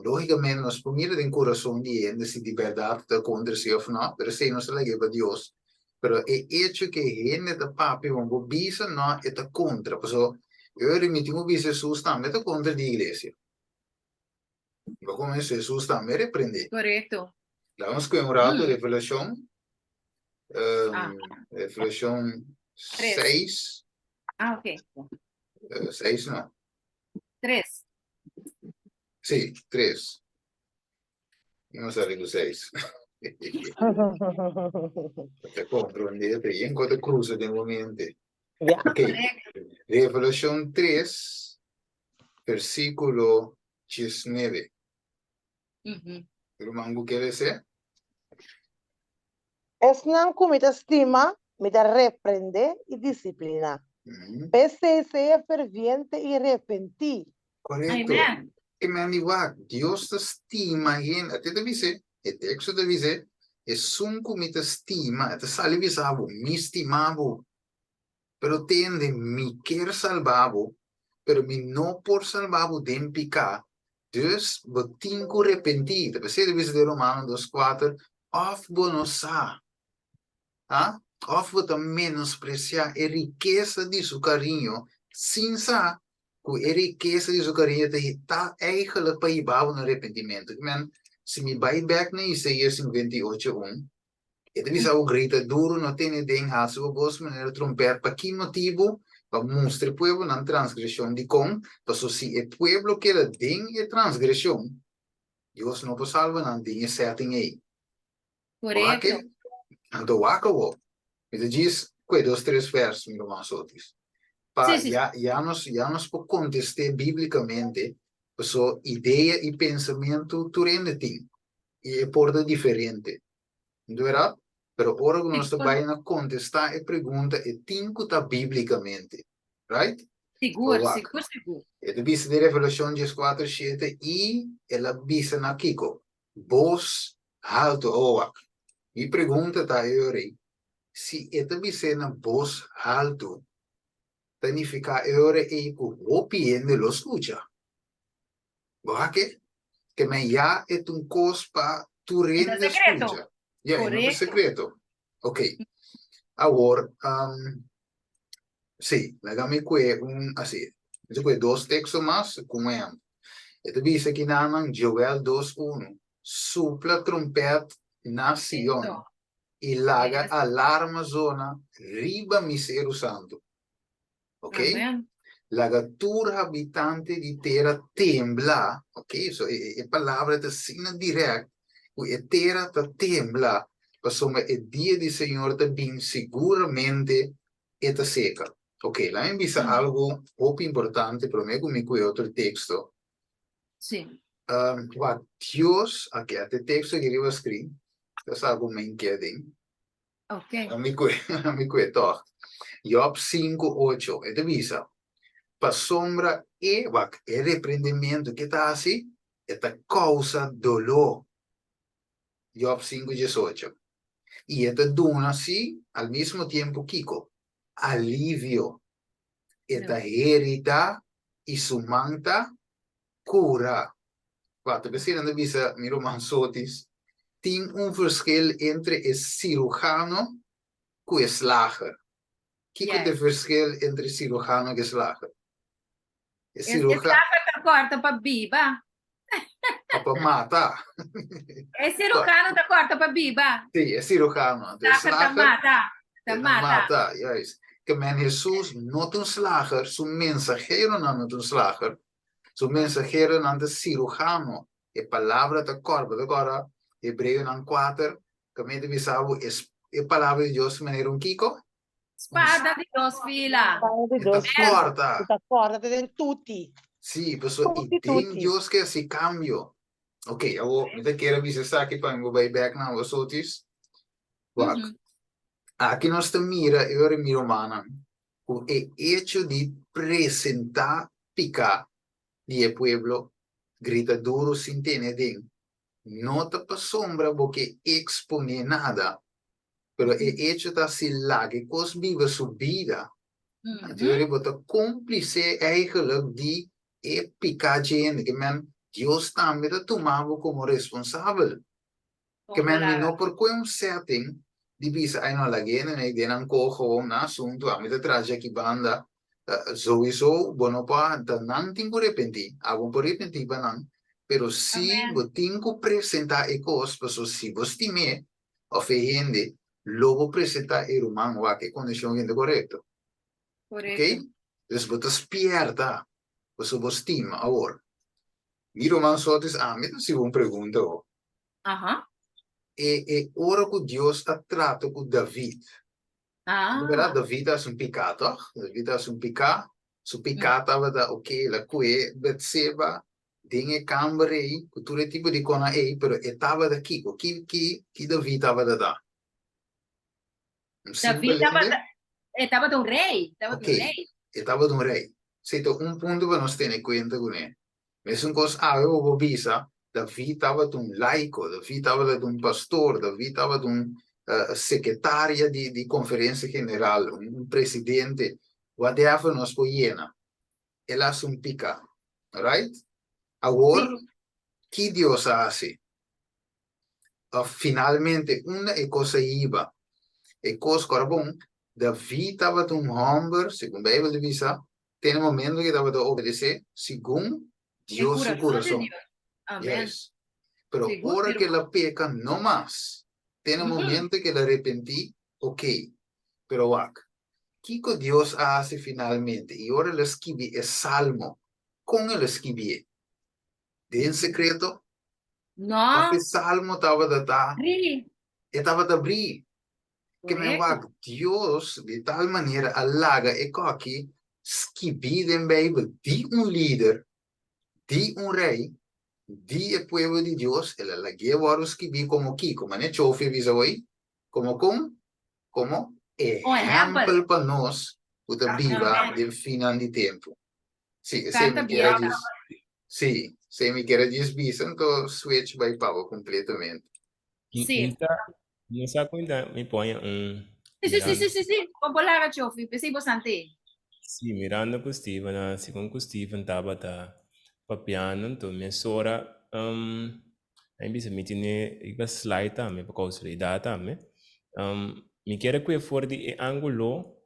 lógikamente nos por mira den kurason di e hende si di bèrdat ta kontra si òf no, pero esei nos ta lag'é pa Dios. Pero e echo ku e hende ta papia bo bisa no e ta kontra, pasobra ora mi tin ku bisa Hesus tambe ta kontra di iglesia. Bo konoce Hesus tambe reprende. Korekto. Laga nos kohe un rato Revelashon, Ah. Revelashon Tres. 6, Ah, ok. 6 no. Tres. Sí, 3. No sali ku 6. Te comprende, te yen ko te cruza den bo mente. Ja. Ok. Korekto. Revelashon 3, versíkulo. 19. Ruman ku ke lese? Esnan ku mi ta stima, mi ta reprendé i disipliná. P'esei sea ferviente i repentí. Korekto. E men di wak, Dios ta stima hende. Ate ta bis'é, e teksto ta bis'é, Esun ku mi ta stima, e ta sali bisa bo, Mi stima bo. Pero tende, mi kier salba bo, pero mi no por salba bo den piká. Dus, bo tin ku repentí. Ta p'esei ta bisa den Romano dos kuater, Òf bo no sa, ha? Òf bo ta menospresiá e rikesa di su kariño sin sa ku e rikesa di su kariño ta ta eigenlijk pa hiba bo na repentimentu. Ki men, si mi bai bèk na Isaías 58 un, E ta bisa bo grita duru, no tene den, hasi bo bos manera trompèt. Pa ki motibu? Pa mustra e pueblo nan transgreshon. Dikon? Pasobra si e pueblo keda den e transgreshon, Dios no por salba nan den e setting ei. Wak e? Anto wak awor. Mi ta djis kue dos tres vèrs, mi ruman Sotis. Pa ya ya nos ya nos por kontest'é bíblikamente, pasobra idea i pensamentu tur hende tin. i e por ta diferente. Nto Pero ora ku nos ta bai na kontestá e pregunta e tin ku ta bíblikamente. Right? Sigur, sigur, sigur. E ta bisa den Revelashon dieskuater shete i el a bisa na kiko? Bos haltu. Awo wak. Mi pregunta ta e ora ei, si e ta bis'é na bos haltu, ta nifiká e ora ei ku hopi hende lo skucha. Bo ha ke? Ke men ya e ta un kos pa tur hende skucha. Ya, e no ta sekreto. Ok. Awor, um, sí, laga mi kue un, así, mi ta kue dos teksto mas ku un ehèmpel. E ta bisa kinanan Joel dos unu, Supla trompèt na Sion i laga alarma zona riba mi seru santu. Ok? Amen. Laga tur habitante di tera tembla, ok? So e, e palabra ta asina direct ku e tera ta tembla, pasobra e dia di Señor ta bin siguramente e ta seka. Ok, laat mi bisa algo hopi importante promé ku mi kue otro teksto. Sí. Um, wat Dios, ok, e teksto aki riba screen, ta sa ku men ke den. Ok. Mi kue, mi kue tòg. Job sinku ocho, e ta bisa, Pasobra e, wak, e reprendementu ke ta hasi, e ta kousa doló. Job sinku diesocho. I e ta duna, sí, al mismo tiempo kiko? Alivio. E ta heridá i su man ta kura. Wak, ta p'esei nan ta bisa, mi ruman Sotis, tin un verschil entre e sirujano ku e slager. Kiko ta e verschil entre sirujano ku e slager? E slager ta kòrta pa biba. O pa mata. E sirujano ta kòrta pa biba. Sí, e sirujano. E slager ta mata. Ta mata. Mata, juist. Ke men Hesus no ta un slager, su mensaheronan no ta un slager, Su mensaheronan ta sirujano. E palabra ta kòrda. Bo ta kòrda Hebreonan kuater, kaminda ta bisa bo e palabra di Dios manera un kiko? Spada di dos fila. Spada di dos fila. E ta kòrta. E ta kòrta te den tuti. Sí, pasobra i den Dios ke hasi kambio. Ok, awor mi ta kere bisa esaki pa mi por bai bèk na bo sotis. Wak, aki nos ta mira e ora mi rumannan ku e echo di presentá piká di e pueblo grita duru sin tene den, no ta pasobra bo ke eksponé nada, pero e echo ta si laga e kos biba su bida, anto yori bo ta kómplise eigenlijk di e piká dje hende, ke men Dios tambe ta tuma bo komo responsabel. Ke men mi no por kue un setting di bisa ay no lag'é nan ei den nan koho gewoon nan asuntu ami ta traha dje aki banda souiso bo no por a ta nan tin ku repentí abo por repentí pa nan pero si bo tin ku presentá e kos paso si bo stim'é òf e hende lo bo presentá e ruman wak e kondishon hende korekto ok dus bo ta spierta paso bo stima awor mi ruman Sotis ami ta hasi bo un pregunta ho. Aha. E e ora ku Dios a trata ku David. Ah. Berdad, David a hasi un piká, tòg? David a hasi un piká. Su piká tabata, oké, el a kue Betseba. den e kamber ei, ku tur e tipo di konan ei, pero e tabata kiko? Ki, ki, ki David tabata ta? Un simpel David hende? tabata, e tabata un rei, tabata Ok, un rei. e tabata un rei. Esei ta un punto pa nos tene kuenta kuné. Mesun kos awe bo por bisa, David tabata un laiko, David tabata un pastor, David tabata un sekretaria di di konferensia general, un presidente, whatever nos por yena. El a hasi un piká, right? Awor, ki Dios a hasi? Òf finalmente unda e kos a hiba? E kos, kòrda bon, David tabata un hòmber, segun Beibel ta bisa, te na momento ke tabata obedesé segun Dios su kurason. Yes. Pero ora ke el a peka no mas, te na momento ke el a repentí, ok. Pero wak, kiko Dios a hasi finalmente? I ora el a skibi e salmo, kon el a skibié? Den sekreto? No. Òf e salmo tabata ta? E tabata brí. Ke men wak Dios di tal manera a laga e koki skibí den Beibel di un lider, di un rei, di e pueblo di Dios, el a lag'é wòrdu skibí komo kiko? Manera Chofi a bisa hoy, komo kon? Komo ehèmpel pa nos ku ta biba den finnan di tempu. Sí, esei mi kier a djis, sí, esei mi kier a djis bisa, anto switch bai pa bo kompletamente. Sí. Mi sa cu mi poña un. Sí, sí, sí, sí, sí, sí. Con por laga Chofi, p'esei bo sant'é. Sí, mirando cu Steven a segun cu Steven tabata papiando, enton mesora a mi bisa mi tene riba slide tambe pa causalidad tambe. Mi kier a cue for di e angulo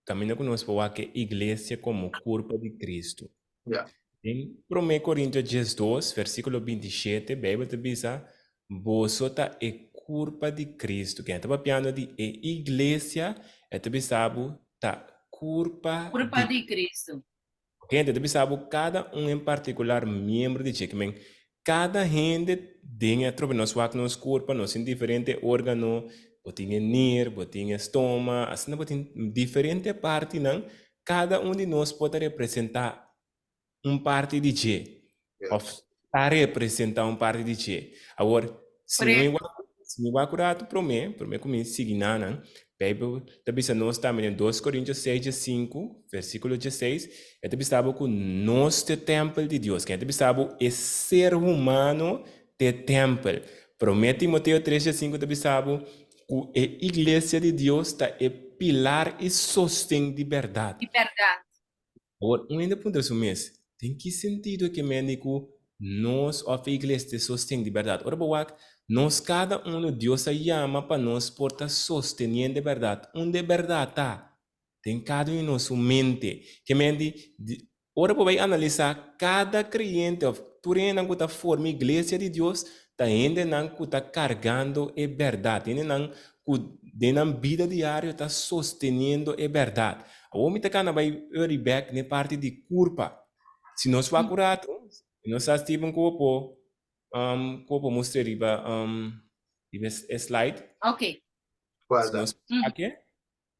Kaminda ku nos por wak e iglesia komo kurpa di Kristu. Ja. Den Promé Korintio 12, versíkulo 27, Beibel ta bisa, Boso ta e kurpa di Kristu. Ken ta papiando di e iglesia, e ta bisa bo ta kurpa Kurpa di di Kristu. Hende ta bisa bo kada un en partikular miembro di dje. Kimen kada hende den e atrobe nos wak nos kurpa, nos tin diferente organo, bo tin e nir, bo tin e stoma, asina bo tin diferente partinan, kada un di nos por ta representa un parti di dje. Of ta representa un parti di dje. Awor, si no wak, si mi wak un ratu promé, promé ku mi sigui nanan, Beibel ta bisa nos tambe den dos Korintio seis dje sinku, versíkulo dje seis, e ta bisa bo ku nos ta e tèmpel di Dios. Ken ta bisa bo e ser humano ta e tèmpel. Promé Timoteo tres dje sinku ta bisa bo ku e iglesia di Dios ta e pilar i sosten di bèrdat. Di bèrdat. Awor, un hende puntra su mes, Den ki sentido e ke mende ku nos òf e iglesia ta e sosten di bèrdat? Ora bo wak, nos kada unu Dios a yama pa nos por ta sosteniendo e bèrdat. Unda e bèrdat ta? Den kada un di nos su mente. Ke mende, ora bo bai analisá kada kreyente òf tur hendenan ku ta forma iglesia di Dios ta hendenan ku ta kargando e bèrdat, hendenan ku den nan bida diario ta sosteniendo e bèrdat. Awor mi ta kana bai ori bèk n'e parti di kurpa. Si nos wak un ratu, mi no sa Steven ku bo por ku bo por mustra riba riba e slide. Ok. Si nos wak e,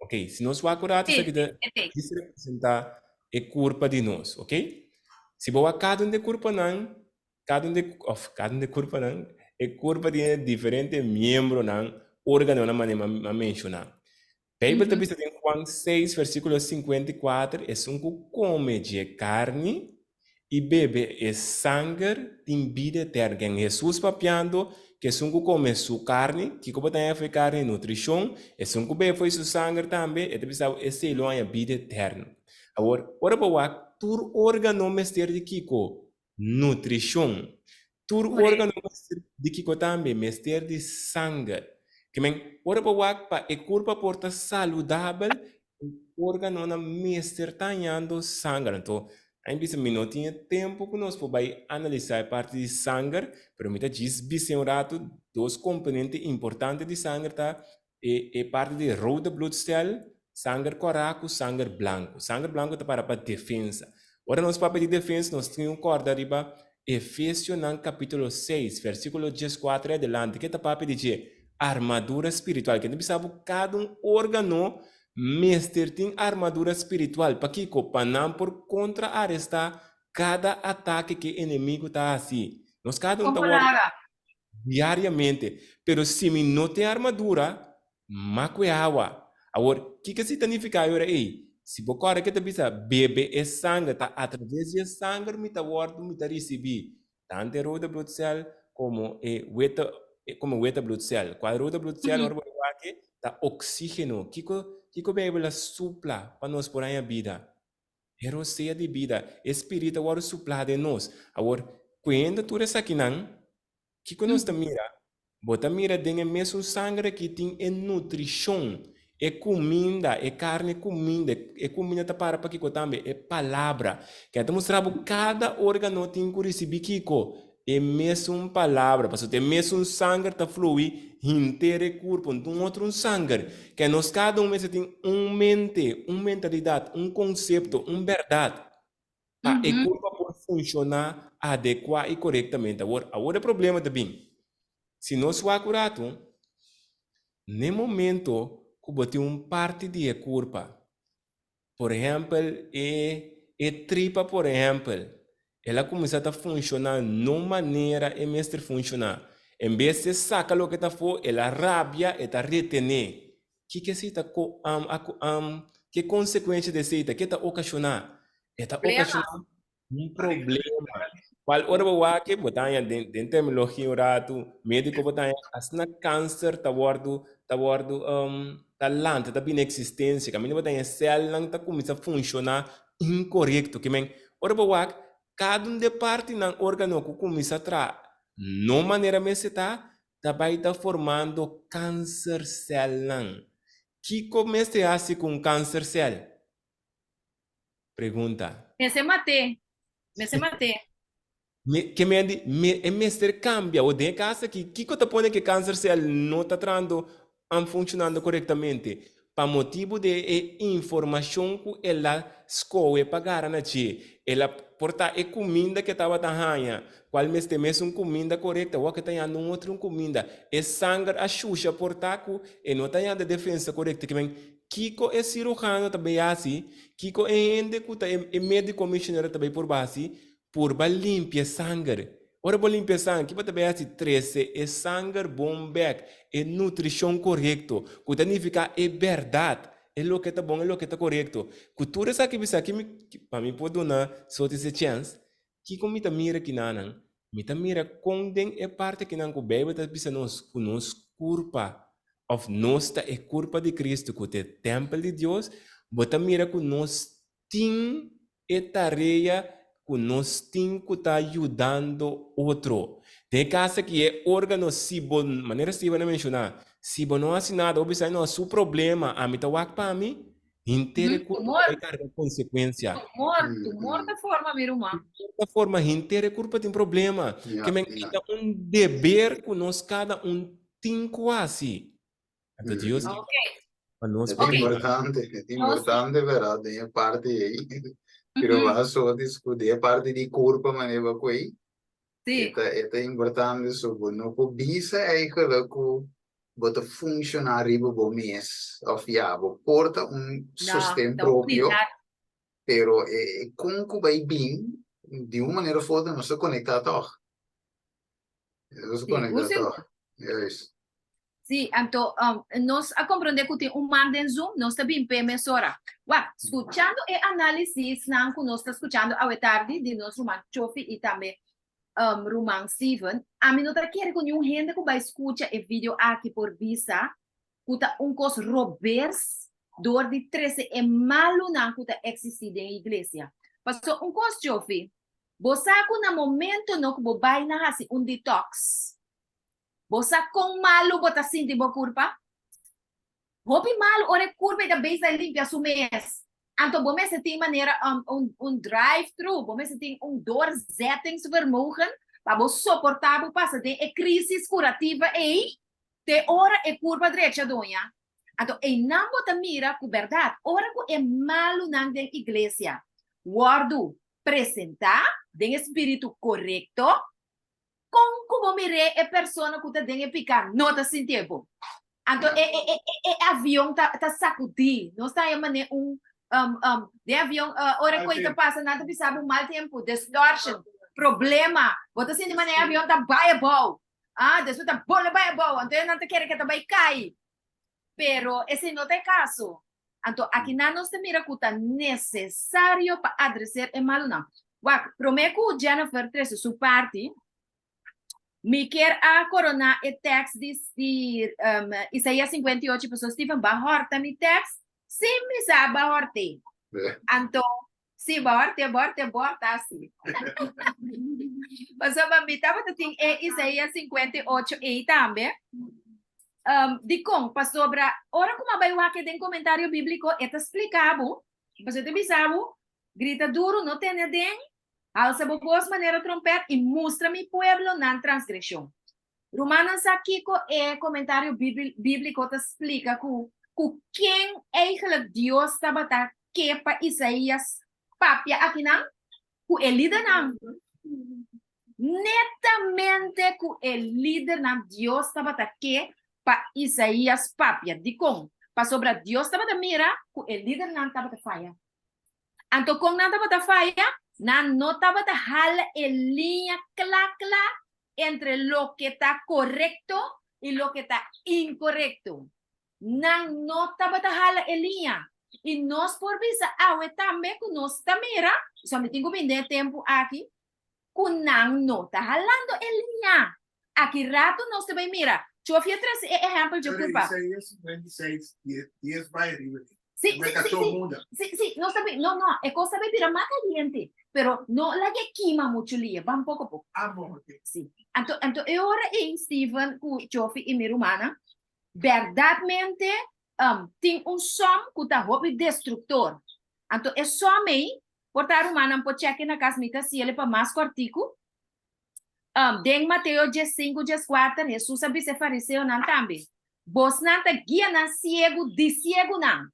ok, si nos wak un ratu esaki ta djis representá e kurpa di nos, ok. Si bo wak kada un di e kurpanan, Kada un di òf kada un di e kurpanan, e kurpa tin e diferente miembronan, órganonan manera mi a menshoná. Beibel ta bisa den Juan seis versíkulo 54, Esun ku kome dje karni i bebe e sanger tin bida eterno. Ken Hesus papiando ku esun ku kome su karni, kiko bo ta haña for e karni? Nutrishon. Esun ku bebe for su sanger tambe, e ta bisa bo esei lo haña bida eterno. Awor, ora bo wak tur órgano mester di kiko? Nutrishon. Tur órgano mester di kiko tambe? Mester di sanger. Ke men, ora bo wak pa e kurpa por ta saludabel, e órganonan mester ta hañando sanger. Anto, a mi bisa mi no tin e tempu ku nos por bai analisá e parti di sanger, pero mi ta djis bis'é un ratu, dos komponente importante di sanger ta E e parti di rode bloedcel, sanger kòrá ku sanger blanku. Sanger blanku ta para pa defensa. Ora nos papia di defensa nos tin ku kòrda riba Efesionan kapítulo seis, versíkulo dieskuater i adelante ke ta papia di dje armadura spiritual. Ke ta bisa bo kada un órgano mester tin armadura spiritual. Pakiko? Pa nan por kontra-arestá. Kada atake ku e enemigu ta hasi, nos kada un ta Kon wòrdu palabra. diariamente. Pero si mi no tin armadura, m'a kue awa. Awor, kiko esei ta nifiká e ora ei? Si bo kòrda ke ta bisa, bebe e sanger, ta atraves di e sanger mi ta wòrdu, mi ta risibí tantu e rode bloedcel komo e wete, komo e wete bloedcel. Kual rode bloedcel ora bo ta wak ta oksígeno. Kiko, kiko Beibel a supla pa nos por haña bida? E rosea di bida, e Spirit a wòrdu suplá den nos. Awor, kuenda tur esakinan, kiko nos ta mira? Bo ta mira den e mesun sanger aki tin e nutrishon, e kuminda, e karni kuminda, e kuminda ta para pa kiko tambe? E Palabra. Ke ta mustra bo kada órgano tin ku risibí kiko? E mesun palabra, pasobra e mesun sanger ta flui henter e kurpo, no tin otro un sanger. Ke nos kada un mester tin un mente, un mentalidat, un konsepto, un bèrdat, pa e kurpa por funshoná adekuá i korektamente. Awor, awor e problema ta bin. Si nos wak un ratu, n'e momento ku bo tin un parti di e kurpa Por ehèmpel, e e tripa por ehèmpel, el a kuminsá ta funshoná no manera e mester funshoná. En bes di e saka loke ta afó, el a rabia, e ta retené. Kiko esei ta ko am a ko am ke konsekuensha di esei ta? Ke ta okashoná? E ta okashoná Un problema. Cual ora bo wak bo ta haña den den terminologia un ratu médico bo ta haña asina cáncer ta wòrdu ta wòrdu ta lanta ta bini existencia kaminda bo ta haña celnan ta kuminsá funshoná inkorekto ke men ora bo wak kada un di e partinan órgano ku kuminsá traha no manera mester ta ta bai ta formando cáncer celnan. Kiko mester hasi ku un cáncer cel? Pregunta. Mester mat'é. Mester mat'é. Me, ke men di, me, e mester kambia. O den e kas aki, kiko ta pone ke kanser sel no ta trahando, an funshonando korektamente? Pa motibu di e informashon ku el a skohe pa gara na dje. El a por ta e kuminda ke tabata haña, kual mester mesun kuminda korekto, awor ke ta hañando un otro kuminda. E sanger a shusha por ta ku e no ta hañando e defensa korekto. Ke men, Kiko e siruhano ta bay hasi? Kiko e hende ku ta e médiko mishonero ta bay purba hasi? Purba limpia e sanger. Ora bo limpia e sanger, ki bo ta bay hasi? Trese e sanger bon bek, e nutrishon korekto, ku ta nifiká e bèrdat, e loke ta bon, e loke ta korekto. Ku tur esaki bisa, ki mi, pa mi por duna Sotis e chèns, Kiko mi ta mira kinanan? Mi ta mira kon den e parti akinan ku Beibel ta bisa nos ku nos kurpa, òf nos ta e kurpa di Kristu ku ta e tèmpel di Dios, bo ta mira ku nos tin e tarea ku nos tin ku ta yudando otro. Den e kas aki e órgano si bo, manera Steven a menshoná, si bo no hasi nada, bo bisa no, su problema, ami ta wak pa mi, Henter e kurpa ta bai karga konsekuensia. Tumor, tumor ta forma mi ruman. Tumor ta forma, henter e kurpa tin problema. Ke men e ta un deber ku nos kada un tin ku hasi. Anto Dios ke pa nos E ta importante, e ta importante berdad den e parti ei. Pero bo a so diskuti e parti di kurpa manera bo a koe. E ta e ta importante so bo no por bisa eigenlijk ku bo ta funciona riba bo mes of ya bo por ta un sosten propio pero e con cu bay bin di un manera of otro nos ta conecta toch nos ta conecta toch juist. Sí, anto nos a comprende cu tin un man den Zoom, nos ta bin p'e mesora. Wak, scuchando e analisisnan cu nos ta scuchando awe tardi di nos ruman Chofi y tambe Ruman Steven, ami no ta kere ku niun hende ku bai skucha e video aki por bisa ku ta un kos robes dor di trese e malunan ku ta eksistí den e iglesia. Pasobra un kos, Jofi, bo sa ku na momento no ku bo bai na hasi un detox, bo sa kon malu bo ta sinti bo kurpa? Hopi malu ora e kurpa ei ta bezig ta limpia su mes. Anto bo mester tin manera un un drive through, bo mester tin un doorzettingsvermogen pa bo soportá bo pasa den e crisis curativa ei te ora e kurpa drecha doña. Anto einan bo ta mira ku bèrdat ora ku e malunan den iglesia wòrdu presentá den e spiritu korekto, Kon ku bo mir'é e persona ku ta den e piká no ta sintié bon. Anto e e e e avion ta ta sakudí. Nos ta haña manera un. Um, um, den avion, uh, ora Mal ku ta tempo. pasa, nan ta bisa bo mal tempo, distortion, problema. Bo ta sinti manera e avion ta bai abou. Ah, despues ta bole bai abou. Anto nan ta kere ku ta bai kai. Pero esei no ta e kaso. Anto akinan nos ta mira ku ta nesesario pa adreser e malunan. Wak, promé ku Jennifer trese su parti, Mi kier a koroná e tèks di di um, Isaías 58, pasobra Steven ba hòrta mi tèks sin mi sa ba hòrt'é. Anto, si ba hòrt'é, ba hòrt'é, ba hòrta si. Pasobra mi tabata tin e Isaías 58 ei tambe. Um, dikon? Pasobra ora ku mi a bai wak den komentario bíbliko, e ta splika bo, pasobra e ta bisa bo, grita duru, no tene aden, Alsa bo bos manera trompèt i mustra mi pueblo nan transgreshon. Rumannan sa kiko e komentario bíbliko ta splika ku ku ken eigelijk Dios tabata ke pa Isaías papia akinan? Ku e lidernan. Netamente ku e lidernan Dios tabata ke pa Isaías papia. Dikon? Pasobra Dios tabata mira ku e lidernan tabata faya. Anto kon nan tabata faya? Nan no tabata hala e liña kla kla entre loke ta korekto i loke ta inkorekto. Nan no tabata hala e liña. I nos por bisa awe tambe ku nos ta mira, pasobra mi tin ku bini den e tempu aki, ku nan no ta halando e liña. Aki ratu nos ta bai mira. Chofi a trese e ehèmpel dje Pero kurpa. Isaías 56, 10, 10 bai ariba di. Sí, sí, Meka sí, kachó sí. munda. Sí, sí, nos ta bai, no, no, e kos ta bai bira mas kaliente, pero no laga e kima muchu lia, ban poko poko. Ah, bon, ok. Sí. Anto, anto e ora ei, Steven ku Chofi i mi rumannan, bèrdatmente um, tin un sòm ku ta hopi destruktor. Anto e sòm ei, Por ta rumannan por chèk'e na kas mi ta hasiel pa mas kòrtiku. Um, den Mateo diesinku dieskuater, Hesus a bisa e fariseonan tambe, Bosnan ta guianan siegu di siegunan.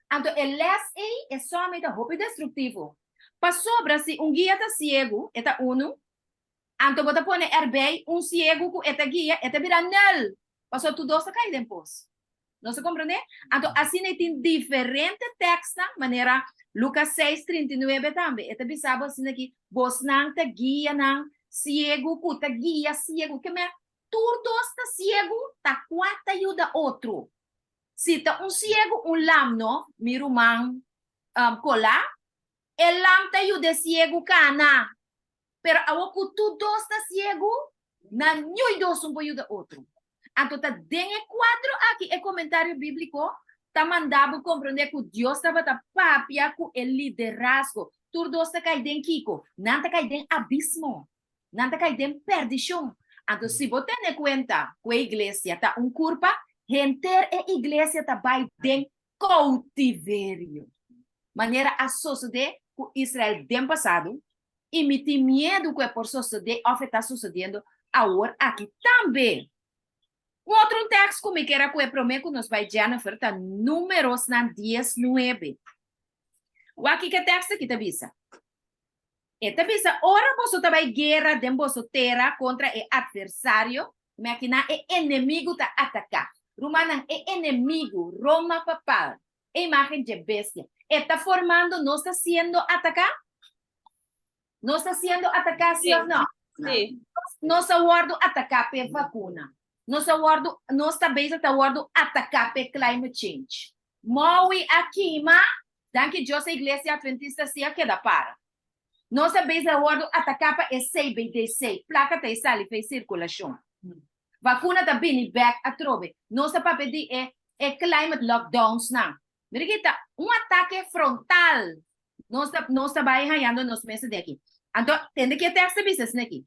Anto e lès ei, e sòm ei ta hopi destruktivo. Pasobra si un guia ta siegu, e ta unu, anto bo ta pone erbei un siegu ku e ta guia, e ta bira nul, pasobra tur dos ta kai den pos. Nos a komprendé? Anto asina e tin diferente tekstnan, manera Lukas seis, 39 tambe. E ta bisa bo asina ki bosnan ta guianan siegu ku ta guia siegu. Ke men tur dos ta siegu, ta kua ta yuda otro? Si ta un siegu un lam no, mi ruman um, Kolá, e lam ta yuda e siegu kana. Pero awor ku tur dos ta siegu, nan niun dos un por yuda otro. Anto ta den e kuadro aki e komentario bíbliko ta manda bo komprondé ku Dios tabata papia ku e liderazgo. Tur dos ta kai den kiko? Nan ta kai den abismo. Nan ta kai den pèrdishon. Anto si bo tene kuenta ku e iglesia ta un kurpa, henter e iglesia ta bai den koutiverio. Manera a sosodé ku Israel den pasado, i mi tin miedu ku e por sosodé òf e ta sosodiendo awor aki tambe. Un otro un tèks ku mi kier a kohe promé ku nos bai Jennifer ta Númerosnan 19. Wak kiko e tèks aki ta bisa. E ta bisa, Ora boso ta bai guera den boso tera kontra e atversario, mi akinan e enemigu ta ataká. Rumannan, e enemigu, Roma papal, e imágen dje bestia, e ta formando, nos ta siendo ataká? Nos ta siendo ataká, sí òf no? Sí. Nos a wòrdu ataká p'e vakuna. Nos a wòrdu, nos ta bezig ta wòrdu ataká p'e climate change. Maui a kima, danki Dios e Iglesia Adventista sí a keda para. Nos ta bezig a wòrdu ataká pa e CBDC, plaka ta e sali fei sirkulashon. Vakuna ta bini bèk atrobe. Nos ta papia di e e climate lockdownsnan. Mira ki ta un atake frontal nos ta nos ta bai hañando nos mes den aki. Anto tende ki e tekst ta bisa esaki.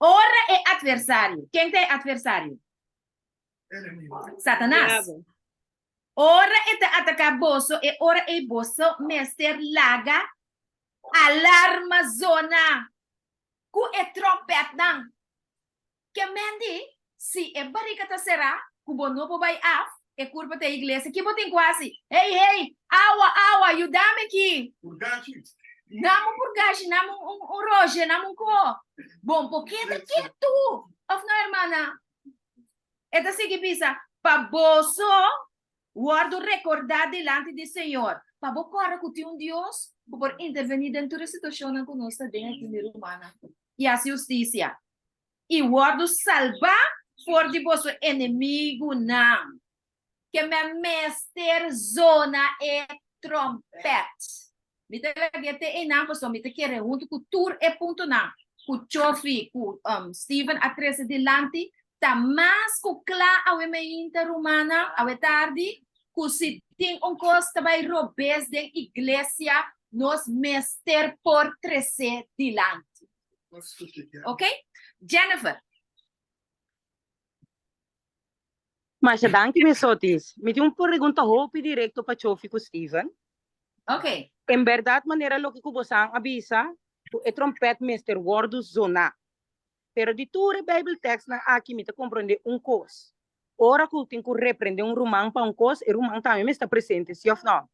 Ora e atversario, ken ta e atversario? Satanas. Diabel. Ora e ta ataká boso, e ora ei boso mester laga alarma zona ku e trompètnan. Ke men di, si e barika ta será, ku bo no por bai af, e kurpa ta e iglesia, ki bo tin ku hasi? Hey, hey, awa, awa, yuda mi aki! Purgashi. Nam un purgashi, nam un, un, un roje, nam un ko. Bon por keda ketu! Of no, hermana? E ta sigui bisa, Pa boso. Wòrdu rekordá dilanti di Señor, pa bo kòrda ku tin un Dios ku por intervení den tur e situashonnan ku nos ta den aki, mi rumannan, i hasi hustisia, i wòrdu salbá for di boso enemigunan. Ke men mester zona e tròmpèt. Mi ta lag'é te einan pasobra mi ta kere huntu ku tur e puntonan ku Chofi ku Steven a trese dilanti ta mas ku kla awe meinta rumannan, awe tardi, ku si tin un kos ta bai robes den iglesia nos mester por tres'é dilanti. Ok? Jennifer. Masha danki Miss Otis. Mi tin un pregunta hopi directo pa Chofi cu Steven. Ok. En berdad manera loke cu bosan a bisa cu e trompet mester wordo zona. Pero di tur e Bijbeltekstnan aki mi ta comprende un cos. Ora cu tin cu reprende un ruman pa un cos, e ruman tambe mester ta presente, si of no?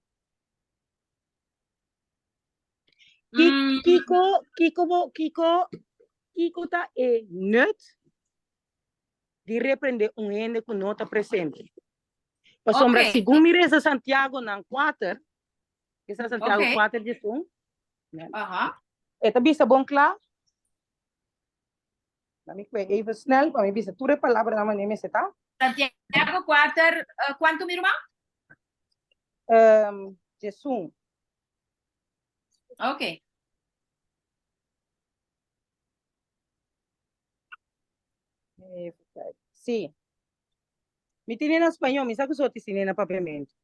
Kico, kico bo, kico, kico ta e nut di reprende un hende ku no ta presente. Pasobra okay. segun mi reza Santiago nan 4, esa Santiago okay. 4 diesun, e ta bisa bon kla. La mi kwe even snel pa mi bisa tur e palabra nan mane mester ta. Santiago 4, kuantu mi ruman? 11. Ok. Even kijken. Sí. Mi tiene na español, mi sa ku so tiene na papiamento.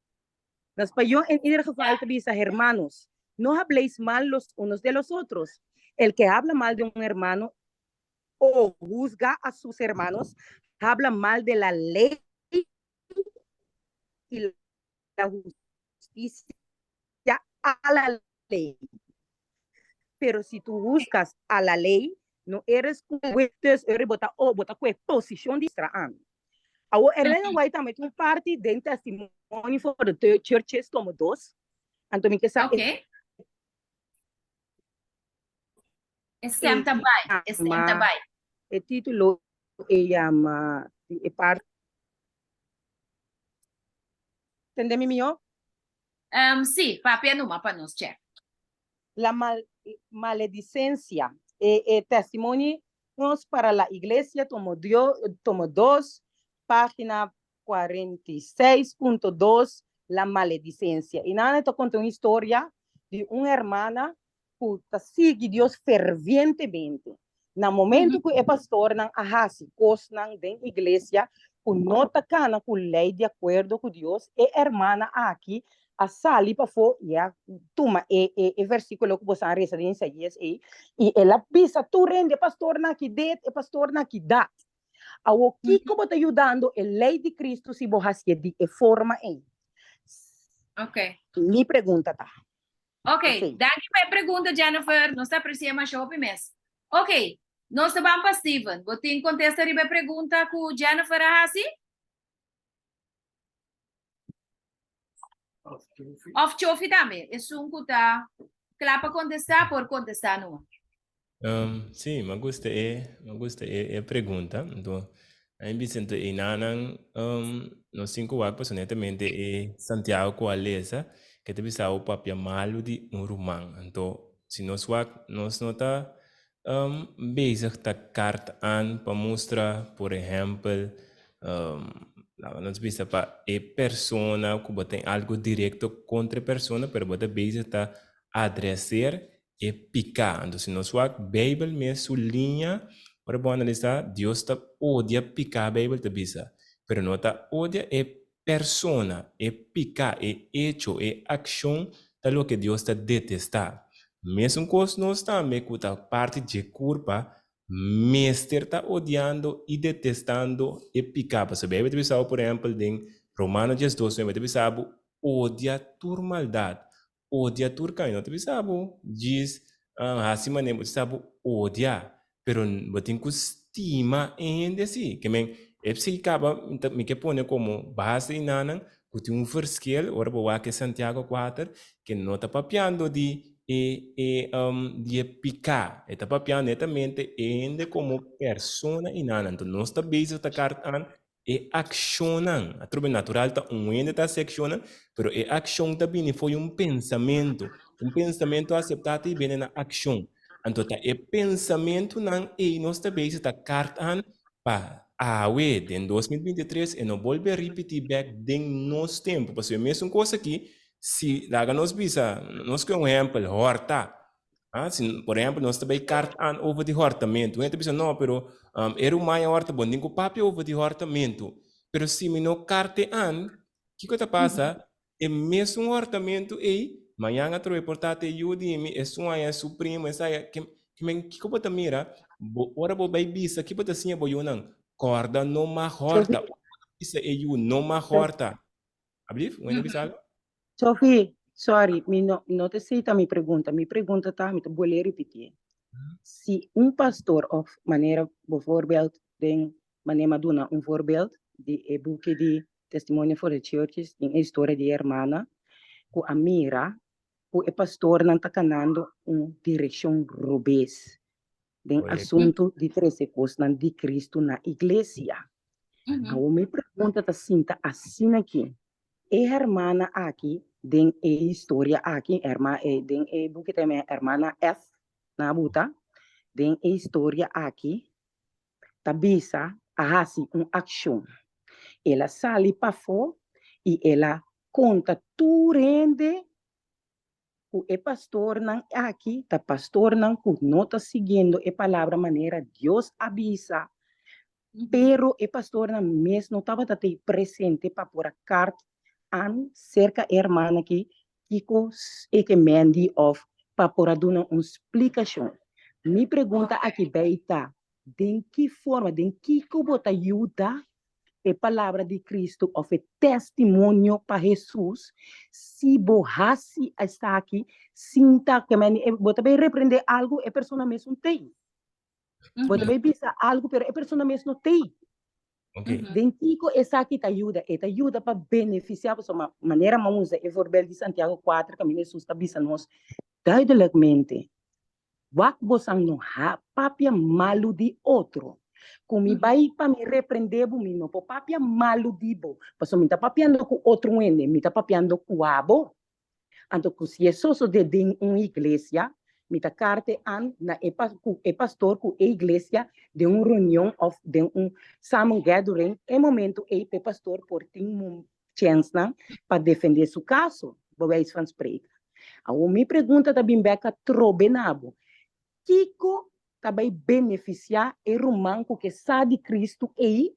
Na español, en ieder geval, te bisa, hermanos, no habléis mal los unos de los otros. El que habla mal de un hermano o juzga a sus hermanos, habla mal de la ley y la justicia a la ley. Pero si tu juzgas a la ley, no eres dus eri bo ta o bo ta kue posicion di stra ami. Awo Elena White tambe tin un parti den Testimony for the Churches tomo dos. Anto mi ke sa Ok. E stem ta bai, e stem ta bai. E titulo e yama di e parti. Tende mi mihó? Sí, papia numa pa nos check. La mal, maledicencia. E, e Testimonios para la Iglesia, tomo, dio, tomo 2, página 46.2, La maledicencia. I nan ta konta un historia di un hermana ku ta sigui Dios fervientemente. Na momento ku e pastornan a hasi kosnan den iglesia ku no ta kana ku lei di akuerdo ku Dios, e hermana aki a sali pafó i a tuma e e e versíkulo ku boso a resa den Isaías ei, i el a bisa tur hende, e pastornan aki dit, e pastornan aki dat. Awor, kiko bo ta yudando e lei di Kristu si bo hasié di e forma ei? Mi pregunta ta. Ok, danki pa e pregunta Jennifer, nos ta aprecia masha hopi mes. Ok, nos ta ban pa Steven. Bo tin contesta riba e pregunta cu Jennifer a haci? Of Chofi tambe, esun cu ta cla pa contesta por contesta numa. Sí, mi a gusta e, mi a gusta e, e pregunta. Anto, a mi bisa anto einanan nos tin ku wak pasobra netamente e Santiago ku a lesa ke ta bisa bo papia malu di un ruman. Anto, si nos wak nos no ta bezig ta kart aan pa mustra, por ehèmpel, laga nos bisa pa e persona ku bo tin algu direkto kontra e persona, pero bo ta bezig ta adreser e piká. Anto si nos wak Beibel mes su liña, ora bo analisá, Dios ta odia piká, Beibel ta bisa, pero no ta odia e persona, e piká, e echo, e akshon ta loke Dios ta detestá. Mesun kos nos tambe ku ta parti dje kurpa mester ta odiando i detestando e piká. Pasobra Beibel ta bisa bo, por ehèmpel, den Romano 12, nuebe ta bisa bo, odia tur maldat, Odia tur kaña no ta bisa bo djis hasi manera bo ta bisa bo odia pero bo tin ku stima e hende si ke men e p'esei kaba mi ke pone komo base i nanan ku tin un verschil ora bo wak e Santiago kuater ke no ta papiando di e e di e piká e ta papiando netamente e hende komo persona i nanan enton nos ta bezig ta kart an. E akshonnan, atrobe natural ta un hende ta hasi akshonnan, pero e akshon ta bini for di un pensamentu. Un pensamentu aseptá ta i bini na akshon. Anto ta e pensamentunan ei nos ta bezig ta kart aan pa awe den 2023 e no bolbe ripití bèk den nos tempu. Pasobra e mesun kos aki, si laga nos bisa, nos kohe un ehèmpel, hòrta. Ah, si, por ehempel, nos ta bay kaart aan over di hortamento. Un hende ta bisa, no, pero um, e ruman a horta, bon tin ku papia over di hortamento. Pero si mi no kaarte aan, kiko ta pasa? E mesun hortamento ei, mañan atrobe por ta te yu di mi, esun aya su primo, esa aya, ke, ke men, kiko bo ta mira? Bo, ora bo bay bisa, ki bo ta siña bo yunan? Kòrda no mag horta. Sophie, Ora bo ta bisa e yu, no mag horta. Ablief, un hende bisa algo? Sophie, sorry, mi no, no te cita mi pregunta. Mi pregunta ta, mi ta bolé repitié. Si un pastor of manera bijvoorbeeld den manera mi a duna un voorbeeld di e buki di Testimony for the Churches den e historia di e hermana ku a mira ku e pastornan ta kanando un direkshon robes den asuntu di trese kosnan di Kristu na iglesia. Awor mi pregunta ta sinta asina aki, e hermana aki den e historia aki, herma, e, den e buki ta yama hermana F na buta, den e historia aki ta bisa a hasi un akshon. El a sali pafó i el a konta tur hende ku e pastornan aki ta pastornan ku no ta siguiendo e palabra manera Dios a bisa, pero e pastornan mes no tabata tei presente pa por a kart an serka e hermana aki kiko e ke mendi òf pa por a duna un splikashon. Mi pregunta aki bei ta, den ki forma, den kiko bo ta yuda e palabra di Cristo of e testimonio pa Hesus, si bo hasi esaki sin ta, ke men bo ta bay reprende algo e persona mes no tey. Bo ta bay bisa algo pero e persona mes no tey. Okay. Den kiko esaki ta yuda? E ta yuda pa beneficia pasobra manera mi a usa e voorbeeld di Santiago 4 kaminda Hesus ta bisa nos duidelijkmente Wak bosan no ha papia malu di otro. Ku mi bai pa mi reprendé bo, mi no por papia malu di bo, pasobra mi ta papiando ku otro hende, mi ta papiando ku abo. Anto ku si e sosodé den un iglesia, mi ta karte an na e ku e pastor ku e iglesia den un reunion òf den un samen gathering, e momento ei pa e pastor por tin chènsnan pa defendé su kaso, bij wijze van spreken. Awor mi pregunta ta bin bèk atrobe na bo, kiko ta bai benefisiá e ruman ku ke sa di Kristu ei,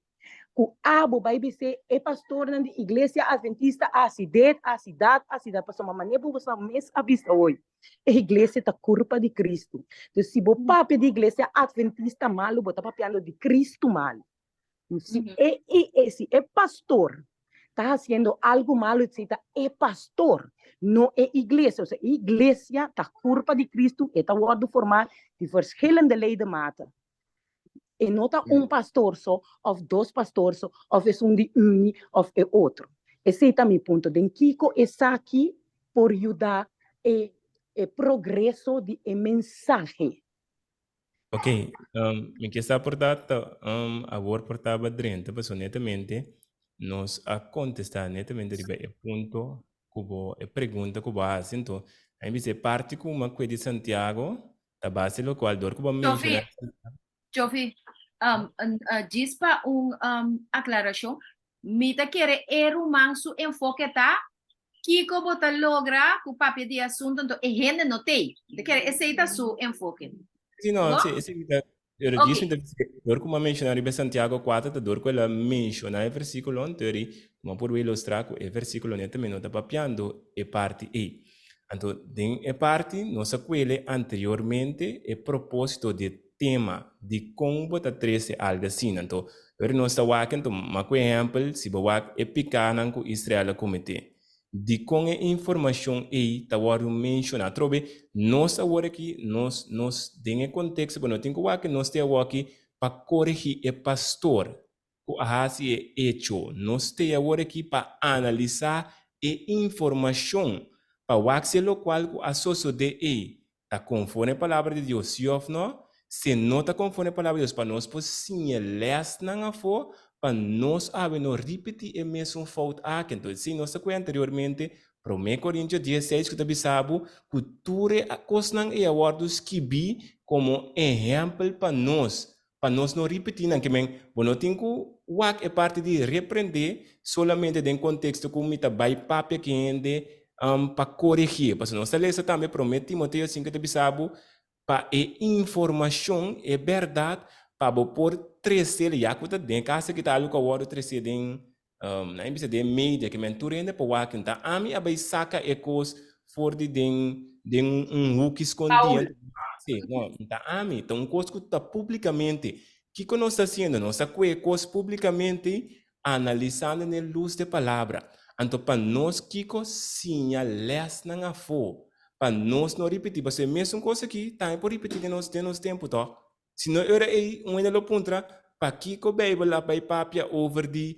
ku abo bai bis'é e pastornan di Iglesia Adventista a hasi dit, a hasi dat, a hasi dat, pasobra manera bo sa mes a bisa hoy, e iglesia ta kurpa di Kristu. Dus si bo papia di Iglesia Adventista malu, bo ta papiando di Kristu malu. Si e, e, e, si e pastor ta haciendo algo malo, si ta e pastor, no e iglesia. O sea, e iglesia ta curpa di Cristo, e ta wordo formá di verschillende ledematen. E no ta un pastor so, of dos pastor so, of esun di uni, of e otro. Esei ta mi punto. Den kiko esaki por yuda e, e progreso di e mensahe? Ok, um, mi ke sa por ta, ta um, awor por taba drenta, paso netamente nos a contesta netamente riba e punto ku bo, e pregunta ku bo a hasi. Anto, a mi bisa e parti ku mi a kue di Santiago ta base lokual dor ku bo a Sofi, menshoná Sofi, um, uh, djis pa un um, aklarashon, Mi ta kere e ruman su enfoke ta kiko bo ta logra ku papia di e asuntu anto e hende no t'ei. Mi ta kere esei ta su enfoke. Sí, no, No? sí, sí, mi ta, pero djis Ok. mi ta bisa, dor ku mi a menshoná riba Santiago 4 ta dor ku el a menshoná e versíkulo, anto eri mi a purba ilustrá ku e versíkulo netamente no ta papiando e parti ei. Anto den e parti nos a kuele anteriormente e propósito di e tema di kon bo ta trese algu asina. Anto ora nos ta wak anto ma ku ehèmpel si bo wak e pikánan ku Israel a kometé. Dikon e informashon ei ta wòrdu menshoná? Atrobe nos awor aki nos nos den e konteksto ku no tin ku wak nos tin awoki pa koregí e pastor ku a hasi e echo. Nos t'ei awor aki pa analisá e informashon pa wak si e lokual ku a sosodé ei ta konforme e Palabra di Dios, sí òf nò. Si e no ta konforme e Palabra di Dios, pa nos por siña lèsnan afó. Pa nos awe no ripití e mesun fout aki. Entonces, si nos ta koe anteriormente, Promé Korintio dieseis ku ta bisa bo ku tur e kosnan ei a wòrdu skibí komo ehèmpel pa nos, pa nos no ripití nan. Ke men, bo no tin ku wak e parti di reprendé solamente den konteksto ku mi ta bai papia ku hende pa koregié. Pasobra nos ta lesa tambe Promé Timoteo sinku ta bisa bo pa e informashon, e bèrdat, pa bo por tresel, ya ku ta den kas aki ta algu ku a wòrdu tresé den, nan a bisa den media, ke men tur hende por wak, ta ami a bai saka e kos for di den den un huki skondí, sí, no, ta ami, ta un kos ku ta públikamente. Kiko nos ta hasiendo? Nos ta kue e kos públikamente analisando na e lus di e palabra. Anto pa nos kiko siña lèsnan afó pa nos no ripití, pasobra e mesun kos aki tambe por ripití den nos den nos tempu tòg. Si no e ora ei un hende lo puntra, Pakiko Beibel a bai papia over di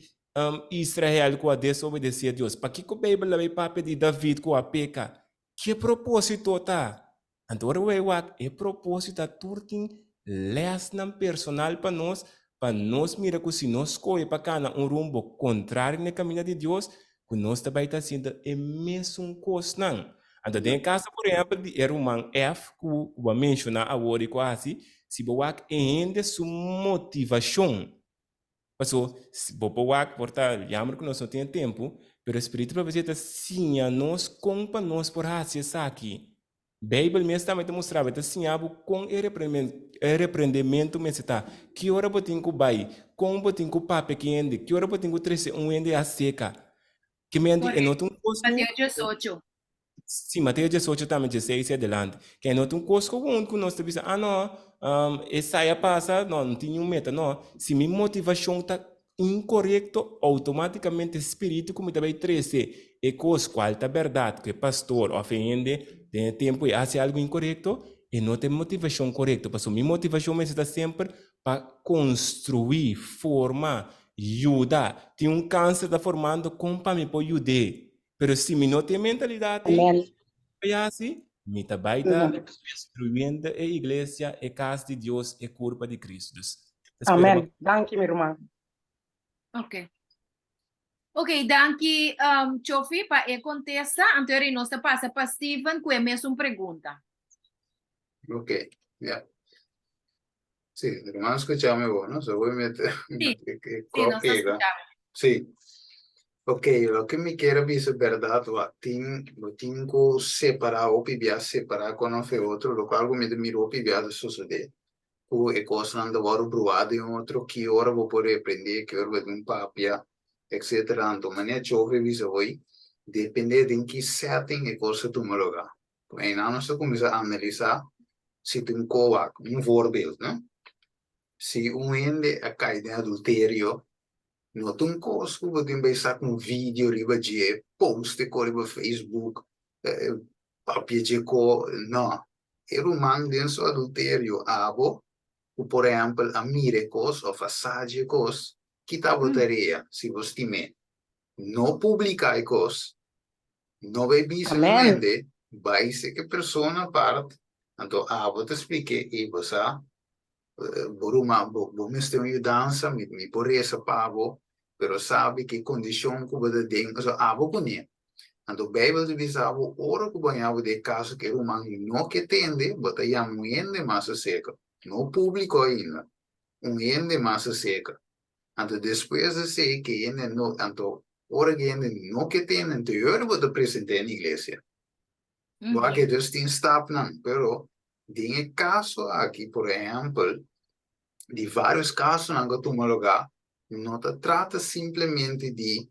Israel ku a desobedesé Dios? Pakiko Beibel a bai papia di David ku a peka? Ke propósito ta? Anto ora bo wak e propósito ta tur tin lèsnan personal pa nos, pa nos mira ku si nos skohe pa kana un rumbo kontrario na e kaminda di Dios, ku nos ta bai ta haciendo e mesun kosnan. Anto den e kaso por ehèmpel di e ruman F ku bo a menshoná awor i ku a hasi, si bo wak e hende su motivashon, Paso, bo por wak, por ta jammer ku nos no tin e tempu, pero Spiritu Profesia ta siña nos kon pa nos por hasi esaki. Beibel mes tambe ta mustra bo, e ta siña bo kon e e reprendementu mester ta, ki ora bo tin ku bai, kon bo tin ku papia ku hende, ki ora bo tin ku trese un hende aseka. Ke men di e no ta un kos ku. Mateo diesocho. Sí, Mateo diesocho tambe, dieseis i adelante. Ke no ta un kos gewoon ku nos ta bisa, ah no, esai a pasa, no, no tin niun meta. No, si mi motivashon ta inkorekto, outomátikamente spiritu ku mi ta bai trese e kos kual ta bèrdat ku e pastor òf e hende den e tempu ei a hasi algu inkorekto, e no ta e motivashon korekto. Pasobra mi motivashon mester ta semper pa konstruí, forma, yuda. Tin un kanser ta formando, kon pa mi por yud'é? Pero si mi no tin e mentalidat ei, Amen. bai hasi? Mi ta bai ta destruyendo e iglesia, e kas di Dios, e kurpa di Kristu. Dus, ta spera Amen. Danki, mi ruman. Ok. Ok, danki um, Chofi pa e kontesta. Anto eri nos ta pasa pa Steven ku e mesun pregunta. Ok, ya. Sí, ruman skuchami bo, no? So voy mete Sí, que sí, nos ta pega. skuchami. Sí. Ok, loke mi kier a bisa berdad wak tin bo tin ku separá hopi bia separá kon of e otro lokual ku mi ta mira hopi bia ta sosodé ku e kosnan ta wòrdu bruá den otro ki ora bo por reprendé ki ora bo tin papia etcetera anto manera Chofe bisa hoy dependé den ki setting e kos ta tuma lugá einan nos ta kuminsá analisá si tin koa un voorbeeld no si un hende a kai den adulterio No ta un kos ku bo tin bai saka un video riba dje, post e ko riba Facebook, papia dje ko, no. E ruman den su adulterio, abo ku por ehèmpel a mira e kos òf a sa dje kos, ki ta bo tarea si bo stim'é? No publiká e kos, no bai bisa ku hende, bai seka e persona apart, anto abo ta splik'é, ey bo sa, Bo ruman, bo, bo mester un yudansa, mi, mi por resa pa bo, pero sabi ki kondishon ku bo ta den, osea, abo kuné. Anto Beibel ta bisa bo, ora ku bo haña bo den e kaso ku e ruman no ke tende, bo ta yama un hende mas aserka, no públiko ainda, un hende mas aserka. Anto despues di esei, ke hende no, anto ora ku e hende no ke tende, anto e ora bo ta present'é na iglesia. Bo a ke dus tin stapnan, pero Den e kaso aki, por ehèmpel, di vários kasonan ku a tuma lugá, no ta trata simplemente di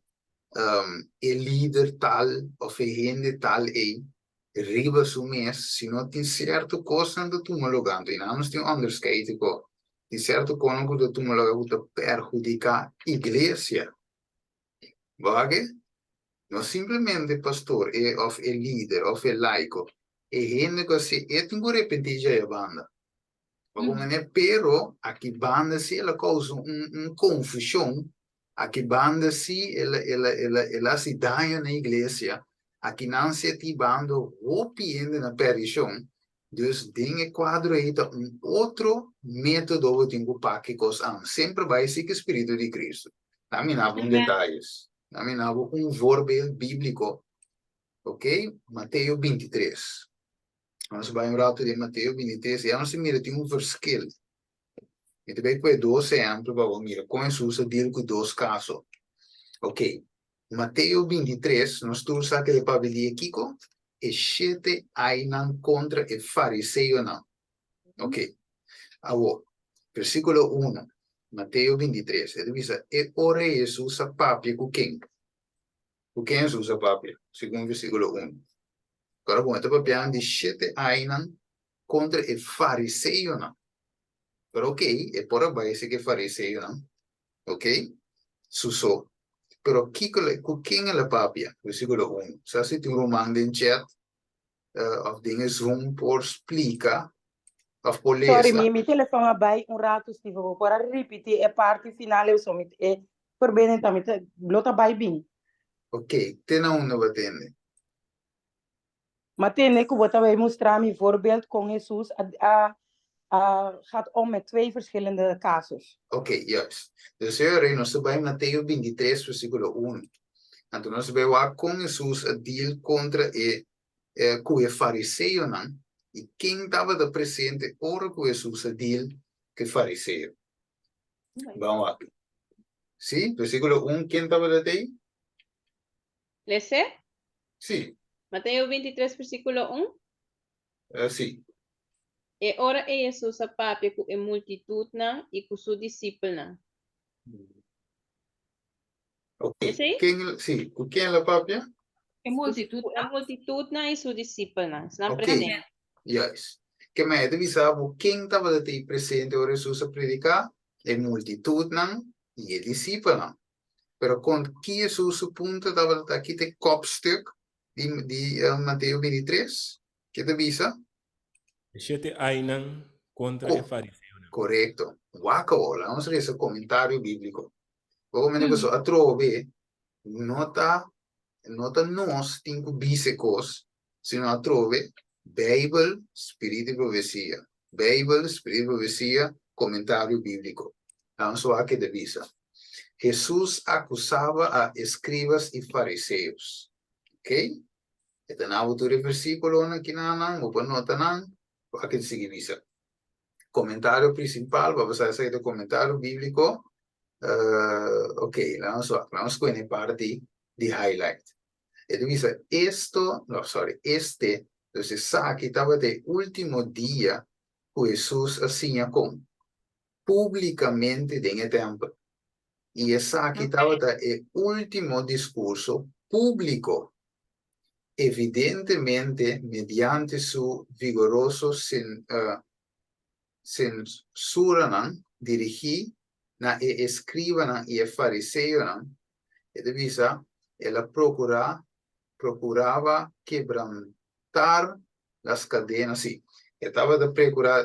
e lider tal òf e hende tal ei riba su mes, sino tin sierto kosnan ta tuma lugá. Anto einan nos tin onderscheid ku tin sierto kosnan ku ta tuma lugá ku ta perhudiká iglesia. Bo a ke? No simplemente pastor e of e lider of e laiko, e hende ku a si e tin ku repentí dje e banda. Bo comprende? Pero aki banda si el a kousa un un konfushon, aki banda si el a el a el a el a hasi daño na iglesia, aki nan si a tin bando hopi hende na perdishon. Dus den e kuadro ei ta un otro método bo tin ku paki kos an. Semper bai sigui spiritu di Kristu. Laat mi nabo un detalles. Laat mi nabo un voorbeeld bíblico. Ok? Mateo 23. Nos bai un rato den Mateo 23 i nos mira tin un verschil. Mi ta bai pone dos ehempel pa bo mira kon Hesus a deal ku dos kaso. Ok, Mateo 23, nos tur sa ke ta papia di e kiko? E shete ainan kontra e fariseonan. Ok, awor, versíkulo uno, Mateo 23, e ta bisa, E ora Hesus a papia ku ken? Ku ken Hesus a papia? Segun versíkulo uno. Ora bon, e ta papiando di shete ainan kontra e fariseonan. Pero ok, e por a bai si ku e fariseonan, ok, su so. Pero kiko el, ku ken el a papia? Versíkulo uno. Sa si tin un ruman den chat of den e Zoom por splika of por Sorry, lesa. mi, mi telefon a bai un ratu, Steven. Bo por a ripití e parti final ei, so mi e verbinding ta mi ta lo ta bai bin. Ok, te na unda bo a tende? Ma tende ku bo ta bai mustra mi voorbeeld kon Hesus a a a gaat om met twee verschillende casus. Ok, juist. Dus e ora ei nos ta bai Mateo 23 versíkulo 1. Anto nos ta bai wak kon Hesus a deal kontra e ku e fariseonan i ken tabata presente ora ku Hesus a deal ku e fariseo. Ban wak. Sí, versíkulo 1, ken tabata t'ei? Les'é? Sí. Mateo 23 versíkulo 1? Sí. E ora ei Hesus a papia ku e multitutnan i ku su disipelnan. Ok. Esei? Ken, sí, ku ken el a papia? E multitut. Ku e multitutnan i su disipelnan. Esnan Ok. presente. Juist. Ke men e ta bisa bo ken tabata t'ei presente ora Hesus a prediká? E multitutnan i e disipelnan. Pero kon ki Hesus su punto tabata ta ki ta e kopstuk di di Mateo 23? Ke ta bisa? E shete ainan kontra e fariseonan. Korekto. Wak awor, laga nos resa komentario bíbliko. Bo mende pasobra atrobe no ta no ta nos tin ku bisa e kos, sino atrobe Beibel, Spiritu di Profesia, Beibel, Spiritu di Profesia, komentario bíbliko. Laga nos wak ke ta bisa. Hesus akusaba a eskribas i fariseos. Oke? E ta na bo tur e versíkulonan kinanan, bo por nota nan, wak ke ta sigui bisa. Komentario prinsipal, bo a sa esaki ta komentario bíbliko. Ok, laga nos wak, laga nos kohe e parti di highlight. E ta bisa, esto, no, sorry, este, dus esaki tabata e último dia ku Hesus a siña kon? Públikamente den e tèmpel. I esaki tabata e último diskurso públiko. Evidentemente, mediante su vigoroso sensuranan dirigí na e eskribanan i e fariseonan, e ta bisa, el a prokurá, prokuraba kebrantar las kadenas, sí, e tabata prekurá,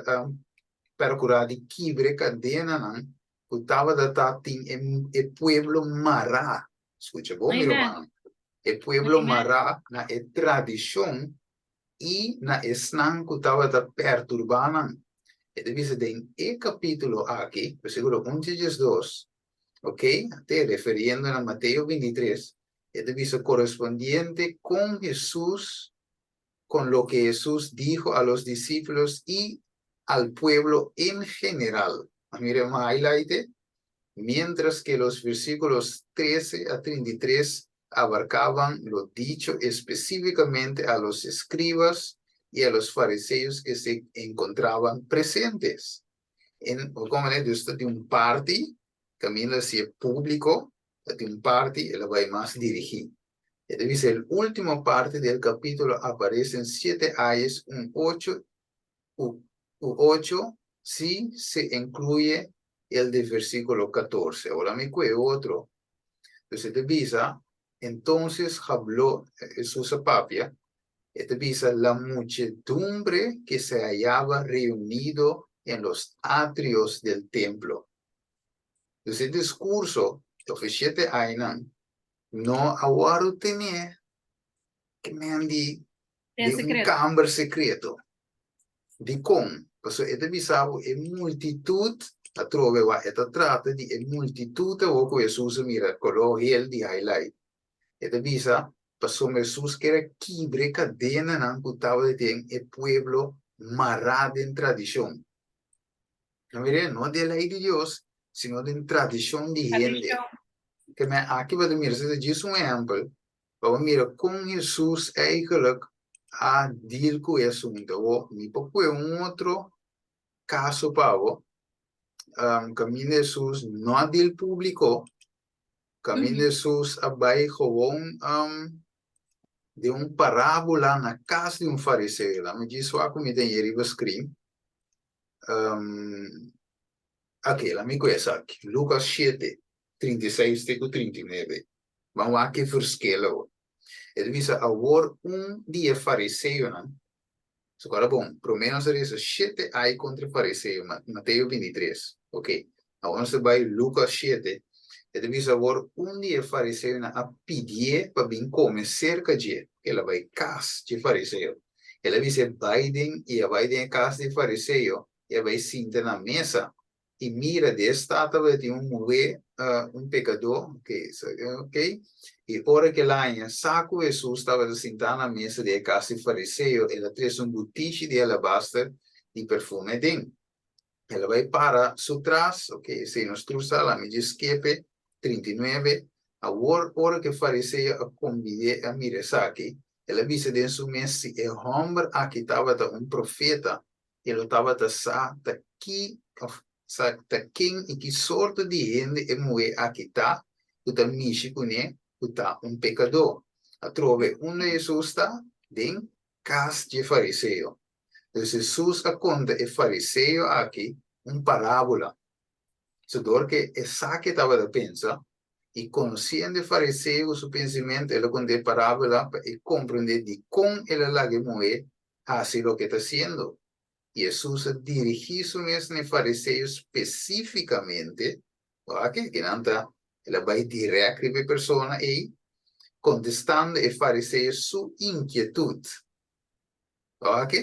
perkurá di kibra e kadenanan ku tabata ta tin e pueblo mará. Skucha bon, mi rumannan. E pueblo mará na e tradishon i na esnan ku tabata perturbá nan. E ta bisa den e kapítulo aki, versíkulo un te diesdos, ok, te referiendo na Mateo 23, e ta bisa korespondiente kon Hesus, kon loke Hesus dijo a los disípulos i al pueblo en general. A mira e highlight e. Mientras que los versículos 13 a 33 abarcaban lo dicho específicamente a los escribas y a los fariseos que se encontraban presentes. En, como ne, dus ta di un parti, caminda si e público, ta di un parti, el a bai mas dirigí. E ta bisa, el último parte del capítulo aparecen siete ayes, un ocho u ocho si se incluye el de versículo 14. Ora mi cu e otro. Dus e ta bisa, entonces habló, Jesús a papia, e ta bisa, la muchedumbre que se hallaba reunido en los atrios del templo. Dus e discurso, of e shete aynan, no a wòrdu tené ke men di Den den un sekreto. kamber sekreto. Dikon? Pasobra e ta bisa bo e multitut. Atrobe wak e ta trata di e multitut awor ku Hesus a mira koló hel di highlight. E ta bisa, pasobra Hesus kier a kibra e kadenanan ku tabata den e pueblo mará den tradishon. No mira, no den lei di Dios, sino den tradishon di hende. Ke men aki bo ta mira, esei ta djis un ehèmpel pa bo mira kon Hesus eigentlik a deal ku e asuntu. Awor, mi por pue un otro kaso pa bo, kaminda Hesus no a deal públiko, Kaminda Hesus a bai gewoon den un parábola na kas di un fariseo. Laat mi djis wak ku mi ten e riba screen. Ok, laat mi ku esaki. Lukas shete, 36 te ku 39. Ban wak e verschil awor. E ta bisa, Awor un di e fariseonan, So kora bon, promé nos a resa shete ai kontra e fariseo, Mateo 23. Ok, awor nos ta bai Lukas shete, e ta bisa awor un di e fariseonan a pidié pa bin kome serka dje, el a bai kas dje fariseo. El a bis'é bai den i a bai den e kas di e fariseo i a bai sinta na mesa. I mira, den e stat tabatin un muhé, un pekadó, ok, ok, i ora ku el a haña sa ku Hesus tabata sintá na mesa di e kas di fariseo, el a trese un butishi di alabaster di perfume aden. El a bai para su tras, ok, esei nos tur sa, laat mi djis skepe, 39, Awor, ora ku e fariseo a kombid'é a mira esaki, el a bisa den su mes, Si e hòmber aki tabata un profeta, e lo tabata sa ta ki of sa ta ken i ki sorto di hende e muhé aki ta ku ta mishi kuné ku ta un pekadó. Atrobe, unda Hesus ta? Den kas dje fariseo. Dus Hesus a konta e fariseo aki un parábola. So dor ke esaki e tabata pensa, i konosiendo e fariseo su pensimentu, el a konta e parábola pa e komprendé dikon el a laga e muhé hasi loke ta hasiendo. Hesus a dirigí su mes na e fariseo spesífikamente, wak ke nan ta, el a bai dirèkt riba e persona ei, kontestando e fariseo su inkietut. Wak?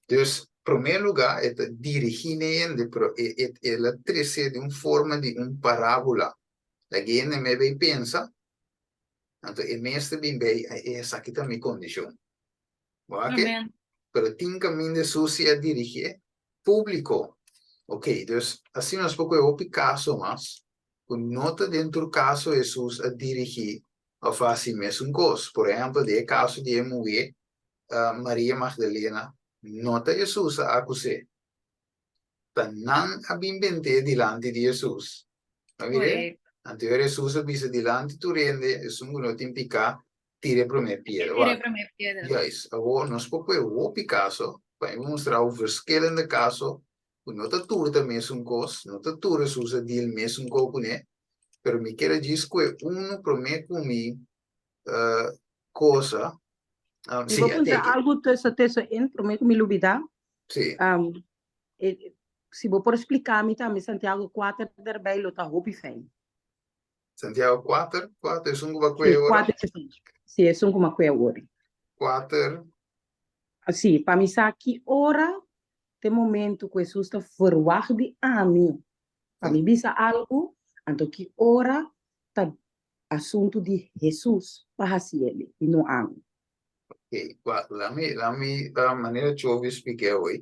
Dus, promé lugá e ta dirigí na e hende, pero e el a tres'é den un forma di un parábola. Laga e hende mei bai pensa, anto e mes ta bin bei, esaki ta mi kondishon. Wak? Amen. Pero tin kaminda Hesus si a dirigié públiko. Ok, dus asina nos por kohe hopi kaso mas ku no ta den tur kaso Hesus a dirigí òf hasi mesun kos. Por ehèmpel, den e kaso di e muhé Maria Magdalena, no ta Hesus a akus'é. Ta nan a bin bent'é dilanti di Hesus. A mir'é? Anto Hesus a bisa dilanti tur hende, esun ku no tin piká, tira e promé piedra. Tira e promé piedra. Juist. Awor nos por kohe hopi kaso pa mi mustra bo verschillende kaso ku no ta tur ta mesun kos, no ta tur Hesus a deal mesun ko kuné, pero mi kier a djis kohe unu promé ku mi kosa. Mi por puntra algu tussen tussen in promé ku mi lubidá? Sí. Si bo por splika mi tambe Santiago kuater derbei lo ta hopi fijn. Santiago 4, 4, esun ku ba kue ora? 4, sí, esun ku m'a kue awor. 4. Sí, pa mi sa ki ora t'e momento ku Hesus ta verwagt di ami pa mi bisa algu, anto ki ora ta asuntu di Hesus pa hasi el i no ami. Ok, wak, lami, lami, manera Chovi splik'é awor,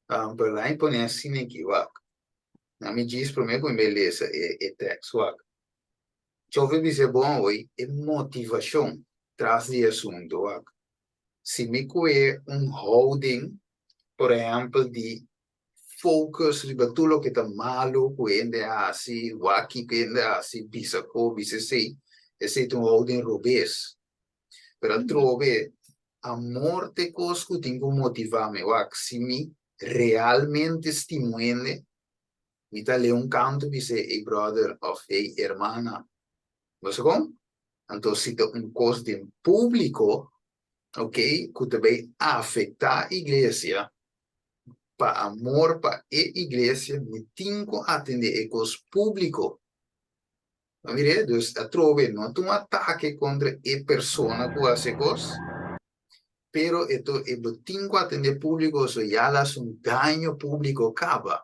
pero lami pone asina aki, wak. Na mi djis promé ku mi bai lesa e e tèks wak. Chofe bisa e bon awor e motivashon tras di e asuntu wak. Si mi kue un houding por ehèmpel di focus riba tur loke ta malu ku hende a hasi, wak kiko hende a hasi, bisa ko, bisa esei, esei ta un houding robes. Pero atrobe amor ta e kos ku tin ku motivá mi. Wak, si mi realmente stima un hende, mi ta lei un kantu bis'é, Ey bròder òf ey hermana. Bo sa kon? Anto si ta un kos den públiko, ok, ku ta bai afektá iglesia, pa amor pa e iglesia mi tin ku atendé e kos públiko. Bo mir'é? Dus atrobe no ta un atake kontra e persona ku hasi e kos, pero e to e bo tin ku atendé públiko so ya el hasi un daño públiko kaba.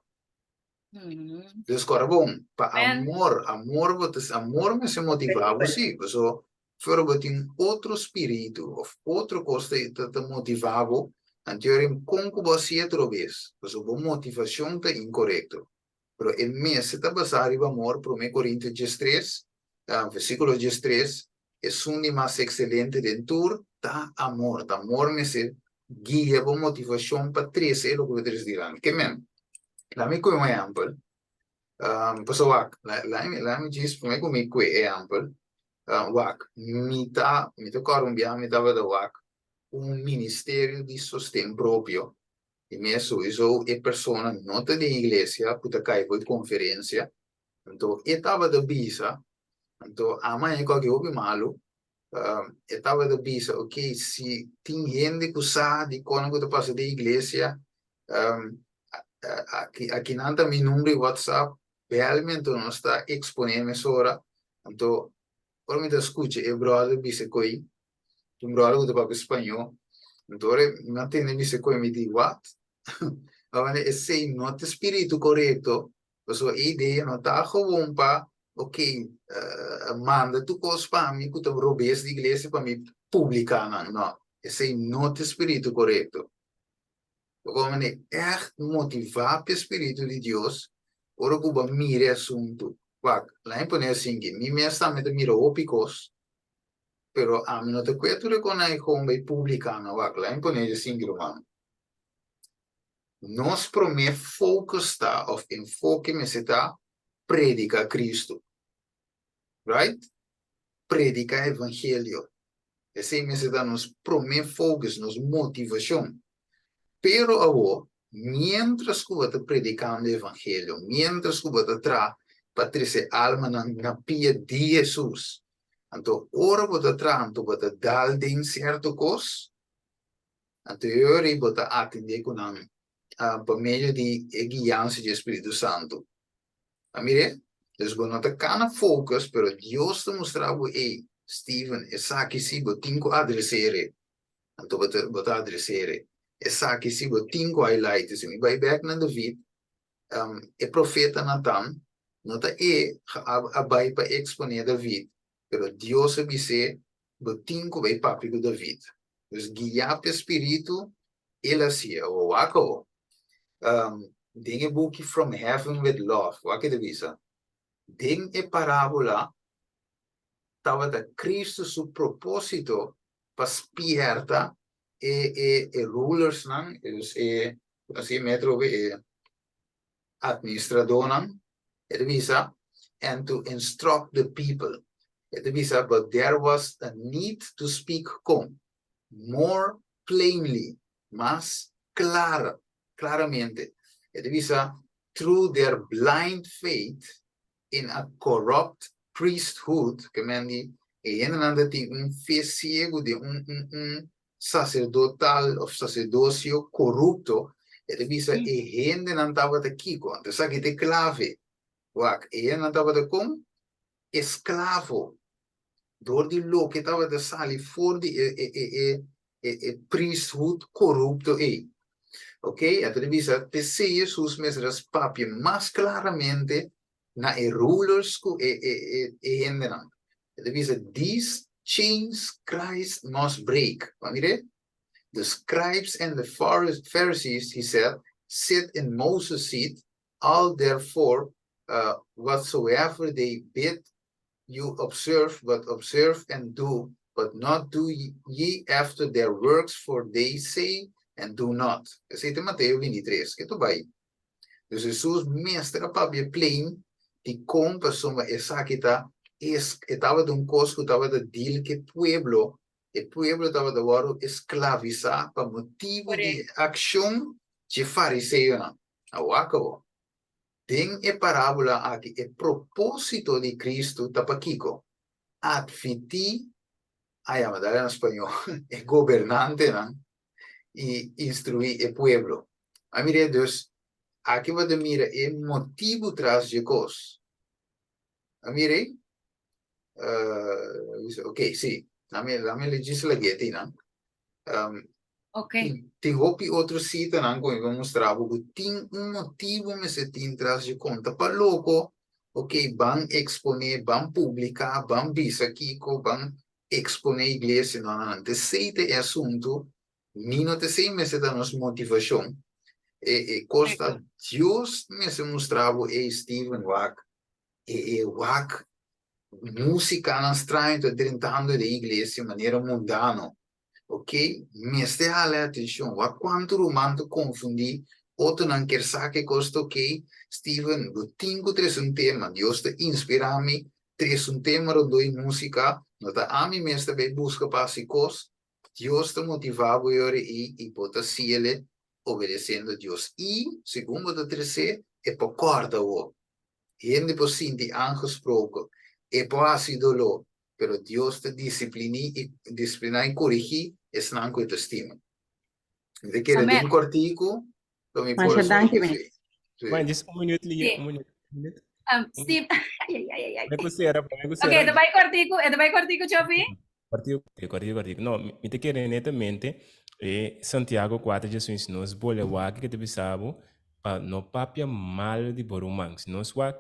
Dus kòrda bon, pa amor, amor bo ta, amor mester motivá bo sí, paso fuera bo tin otro spiritu òf otro kos ta ta ta motivá bo, anto e ora kon ku bo hasié otro bes, paso bo motivashon ta inkorekto. Pero e mester ta basá riba amor, Promé Korintio diestres, versíkulo diestres, Esun di mas ekselente den tur ta amor. Ta amor mester guia bo motivashon pa trese e loke bo trese dilanti. Ke men? Laat mi kue un ehèmpel. Pasobra wak, laat mi djis promé ku mi kue e ehèmpel, wak, mi ta, mi ta kòrda un biaha mi tabata wak un ministerio di sosten propio di mes souiso e persona no ta den iglesia ku ta kai for e konferensia, Anto e tabata bisa, anto ama e koki hopi malu, e tabata bisa, ok, si tin hende ku sa di kono ku ta pasa den iglesia, aki aki nan ta mi number di WhatsApp, bel mi anto nos ta eksponé mesora. Anto ora mi ta skucha e brother bisa ko'i, un brother ku ta papia spañó, anto ora mi a tende bisa ko'i mi di, what? Pasobra esei no ta e spiritu korekto. Pasobra e idea no ta gewoon pa, ok, manda tur kos pa mi ku ta robes di iglesia pa mi publiká nan. No, esei no ta e spiritu korekto. Bo por manera ègt motivá pa e spiritu di Dios ora ku bo a mira e asuntu. Wak, laat mi pone asinki, mi mes tambe ta mira hopi kos, pero ami no ta kue tur e konai gewoon bai publiká nan. Wak, laat mi pone asinki, ruman. Nos promé focus ta of enfoke mester ta predica Cristo. Right? Predica evangelio. Esei mester ta nos promé focus, nos motivacion. Pero awor, mientras cu bo ta predicando evangelio, mientras cu bo ta traha pa trece almanan na pia di Jesus, anto ora bo ta traha anto bo ta dal den cierto cos, Anto e ora ei bo ta atendé ku nan pa medio di e guiansa di e Spiritu Santu. A mir'é? Dus bo no ta kana focus, pero Dios ta mustra bo, ey, Steven, esaki sí bo tin ku adreser'e. Anto bo ta bo ta adreser'e. Esaki sí bo tin ku highlight. Si mi bai bèk na David, e profeta Natan no ta e a bai pa eksponé David, pero Dios a bis'é, Bo tin ku bai papia ku David. Dus guiá p'e spiritu, el a siña. Awor wak awor. Den e buki From Heaven with Love, wak e ta bisa, Den e parábola tabata Cristo su propósito pa spierta e e e rulersnan, dus e, así metro e administradónan, e ta bisa, and to instruct the people. E ta bisa, but there was a need to speak kon? More plainly, mas klara, klaramente. E ta bisa, through their blind faith in a corrupt priesthood, ke men di e hendenan ta tin un fe siegu den un un un sacerdotal of sacerdocio corupto, e ta bisa e hendenan tabata kiko? Anto esaki ta e clave. Wak, e hendenan tabata kon? Esclavo. Dor di loke tabata sali for di e e e e e e priesthood corupto ei. Ok, anto ta bisa p'esei Hesus mester a papia mas claramente na e rulers ku e e e e hendenan. E ta bisa, These chains Christ must break. Bo a mir'é? The scribes and the Pharisees, he said, sit in Moses' seat, all therefore whatsoever they bid you observe, but observe and do, but not do ye after their works, for they say and do not. Esei ta Mateo 23. Ke ta bai? Dus Hesus mester a papia plain dikon pasobra esaki ta es e tabata un kos ku tabata deal ku e pueblo, e pueblo tabata wòrdu esklavisá pa motibu di e akshon dje fariseonan. A wak awor. Den e parábola aki e propósito di Kristu ta pa kiko? Advití, a yama dal na spañó, e gobernantenan i instruí e pueblo. A mir'é dus, aki bo ta mira e motibu tras dje kos. A mir'é? Uh, ok, sí. Lami, lami legisla geti, nan. Um, Ok. Tin, tin hopi otro sitanan ku mi por mustra bo ku tin un motibu mester tin tras dje konta pa loko, ok, ban eksponé, ban publiká, ban bisa kiko, ban eksponé iglesia. No, no, no. Esei ta e asuntu, ni no ta esei mester ta nos motivashon. E, e kos ta Dios mester mustra bo, ey Steven, wak, e, e wak musikanan straño ta drentando den iglesia manera mundano. Ok, mester hala e atencion. Wak cuanto ruman ta confundi, otronan kier sa ke cos ta ok. Steven, bo tin cu trece un tema. Dios ta inspira mi trece un tema rondó e musica. No ta ami mes ta bay busca pa haci cos. Dios ta motiva bo e ora ei y bo ta haciele obedeciendo Dios. Y segun bo ta trece, e por corda bo. Hende por sinti aangesproken, e por haci doló, pero Dios ta disipliní i disipliná i korigí esnan ku e ta stima. Mi ta kere den kòrtiku, lo mi por Masha danki splika mes. esei. Sí. Bueno, just un minuut, Lia, Sí. un minuut, un minuut. Steve, ay, ay, ay, ay, ay. Me ku sera, me ku Ok, sera. ta bai kòrtiku, e ta bai kòrtiku, Chofi? Kòrtiku, kòrtiku, kòrtiku. No, mi ta kere netamente e Santiago 4 djesun, si nos bole wak ke ta bisa bo pa no papia malo di bo ruman. Si nos wak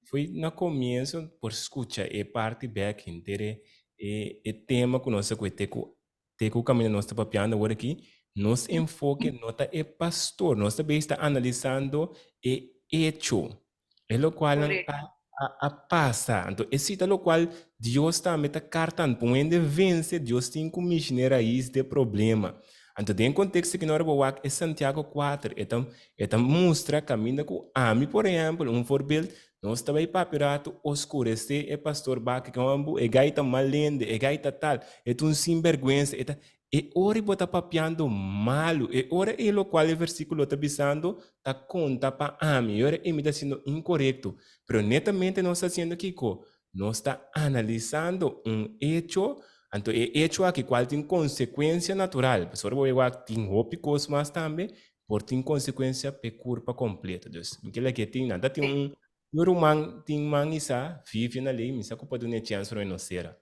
Foi na comienzo por scucha e parti bek henter e e e tema cu nos a coge te cu te cu caminda nos ta papiando awor aki, nos enfoke no ta e pastor, nos ta bezig ta analisando e hecho, e locual nan Correcto. a a a pasa. Anto esey ta locual Dios tambe ta cartan pa un hende vence, Dios tin cu mishi n'e rais d'e problema. Anto den contexto aki no ora bo wak e Santiago 4, e ta E ta mustra caminda cu ami, por ehempel, un voorbeeld, nos ta bay papia rato oscurece e pastor baki cu ambu, e gay ta mal hende, e gay ta tal, e ta un sinberguensa, e ta. E ora bo ta papiando malu, e ora e locual e versiculo ta bisando ta conta pa ami, e ora e mi ta haciendo incorecto. Pero netamente nos ta haciendo kico? Nos ta analisando un hecho, anto e hecho aki cual tin consecuencia natural, pasobra bo bay wak tin hopi cos mas tambe, por tin consecuencia p'e curpa completo. Dus, mi kila ke tin, nan ta tin un, un ruman tin man isa, Vivian a ley, mi sa cu pa duna e chance ro e no cera.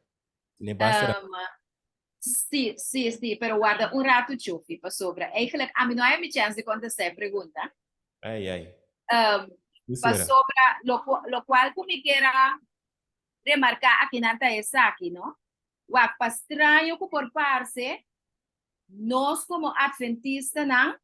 Tene basta rato. Um, sí, sí, sí, pero warda un rato Chufi, pasobra eigenlijk ami no haya mi chance di contesta e pregunta. Ai, ai. Um, Mi cera. pasobra lo, lo cual cu mi kier a remarca akinan ta esaki, no? Wak, pa straño cu por parce, Nos komo atventistanan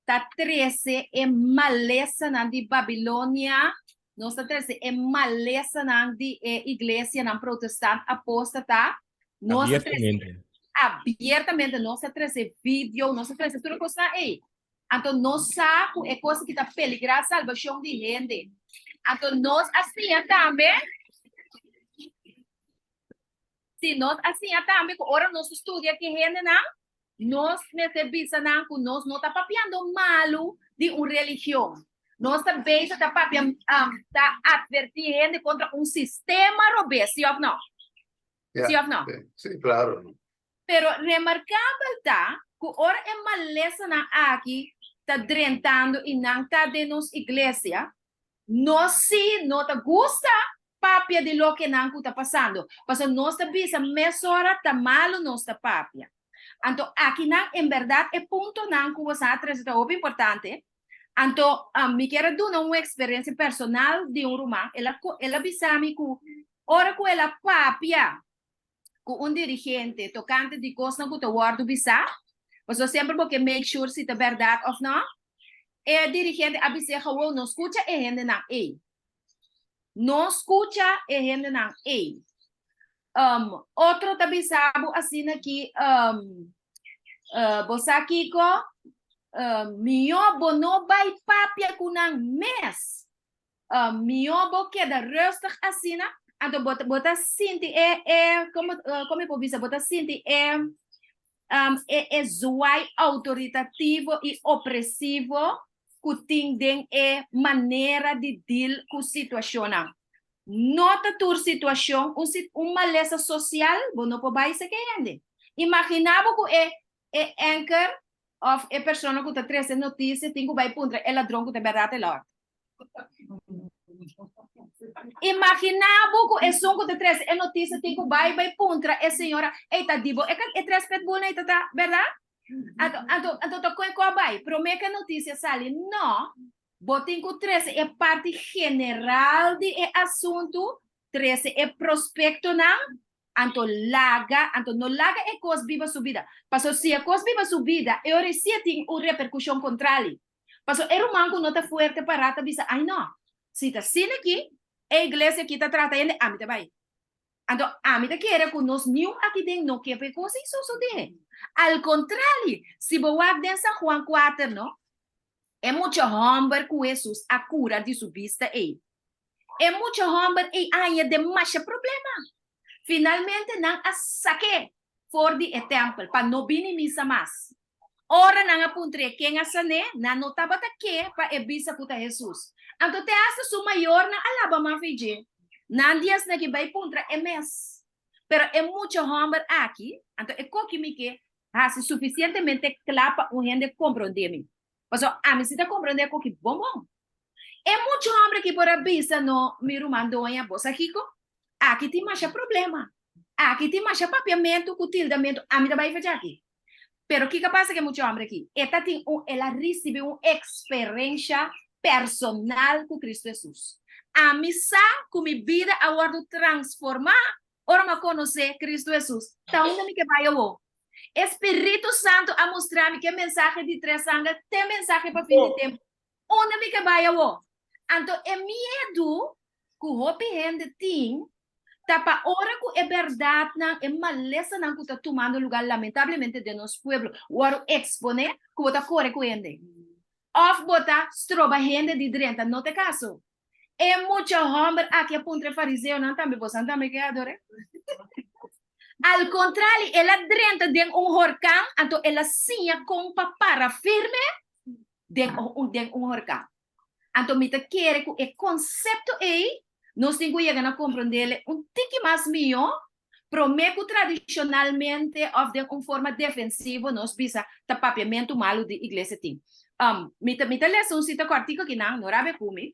ta trese e malesanan di Babilonia, nos ta trese e malesanan di e iglesianan protestant apóstata, nos ta trese Abiertamente. abiertamente, nos ta trese video, nos ta trese tur e kosnan ei. Anto nos sa ku e kos aki ta peligrá salbashon di hende. Anto nos a siña tambe Sí, nos a siña tambe ku ora nos studia ku e hendenan, nos mester bisa nan ku nos no ta papiando malu di un religion. Nos ta bezig ta papia, ta atvertí hende kontra un sistema robes, sí òf no? Ja, Sí òf no? sí, sí, klaro. Pero remarkabel ta ku ora e malesanan aki ta drentando i nan ta den nos iglesia, Nos sí no ta gusta papia di lokenan ku ta pasando, pasobra nos ta bisa mesora ta malu nos ta papia. Anto akinan en bèrdat e puntonan ku boso a trese ta hopi importante. Anto mi kier a duna un eksperensia personal di un ruman, el a el a bisa mi ku ora ku el a papia ku un dirigente tokante di kosnan ku ta wòrdu bisá, pasobra semper bo ke make sure si ta bèrdat òf nò, e dirigente a bis'é gewoon no skucha e hendenan ei. No skucha e hendenan ei. Otro ta bisa bo asina ki bo sa kiko, mihó bo no bai papia ku nan mes. Mihó bo keda rustig asina, anto bo bo ta sinti e e komo komo mi por bisa bo ta sinti e e e zwaai autoritativo i opresivo ku tin den e manera di deal ku situashonnan. No ta tur situashon un si un malesa sosial bo no por bai seke hende. Imaginá bo ku e e anchor òf e persona ku ta trese notisia tin ku bai puntra e ladron ku ta bèrdat e lòt. Imaginá bo ku esun ku ta trese e notisia tin ku bai bai puntra e señora, ey ta di bo e e tres pitbullnan ei ta ta bèrdat? Anto, anto, anto ta koe ku a bai? Promé ku e notisia sali? No. Bo tin ku trese e parti general di e asuntu, trese e prospektonan, anto laga, anto no laga e kos biba su bida. Paso si e kos biba su bida, e ora si e tin un reperkushon kontrali. Paso e ruman ku no ta fuerte pará ta bisa, ai no, si ta asina aki, e iglesia aki ta trata hende, ami ta bai. Anto ami ta kere ku nos niun aki den no ke pa e kos ei sosodé. Al kontrali, si bo wak den San Juan kuater no, E mucha hòmber ku Hesus a kura di su bista ei. E mucha hòmber ei a haña demasha problema. Finalmente nan a sak'é for di e tèmpel pa no bini misa mas. Ora nan a puntr'é ken a san'é, nan no tabata ke pa e bisa ku ta Hesus. Anto te asta su mayornan a laba man fei dje. Nan di esnaki bai puntra e mes. Pero e mucha hòmber aki, anto e koki mi ke hasi sufisientemente kla pa un hende komprondé mi. Pasobra ami si ta komprondé e koki bon bon. E mucha hòmber aki por a bisa, No, mi ruman doña, bo sa kiko? Aki tin masha problema. Aki tin masha papiamentu ku tildamentu. Ami ta bai fecha aki. Pero kiko a pasa ku e mucha hòmber aki? E ta tin un, el a risibí un eksperensha personal ku Kristu Hesus. Ami sa ku mi bida a wòrdu transformá ora mi a konosé Kristu Hesus. Ta unda mi ke bai awor? E Spiritu Santu a mustra mi ku e mensahe di tres angel ta e mensahe pa fin di tempu. Unda mi ke bai awor? Anto e miedu ku hopi hende tin ta pa ora ku e bèrdatnan, e malesanan ku ta tumando lugá lamentablemente den nos pueblo wòrdu eksponé, ku bo ta kore ku hende òf bo ta stroba hende di drenta. No ta e kaso. E mucha hòmber aki a puntra e fariseonan tambe, Bosan tambe ke ador'é? Al kontrali, el a drenta den un horkan, anto el a siña kon pa para firme den un den un horkan. Anto mi ta kere ku e konsepto ei nos tin ku yega na komprondele un tiki mas mihó promé ku tradishonalmente òf den un forma defensivo nos bisa ta papiamentu malu di iglesia tin. Um, mi ta mi ta lesa un sita kòrtiku akinan, no rabia ku mi,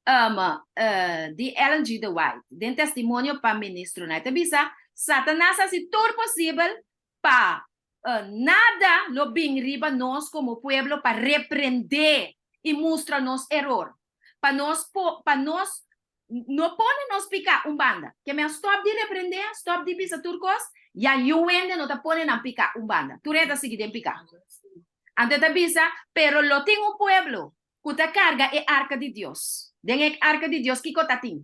um, uh, di Ellen G. de White, den Testimonio pa Ministronan. E ta bisa, Satanas a hasi tur posibel pa Nada lo bin riba nos komo pueblo pa reprendé i mustra nos eror, pa nos po, pa nos no pone nos piká un banda. Ke men a stòp di reprendé, stòp di bisa tur kos, ya yu hende no ta pone nan piká un banda. Tur hende ta sigui den piká. Anto e ta bisa, Pero lo tin un pueblo ku ta karga e arka di Dios. Den e arka di Dios kiko ta tin?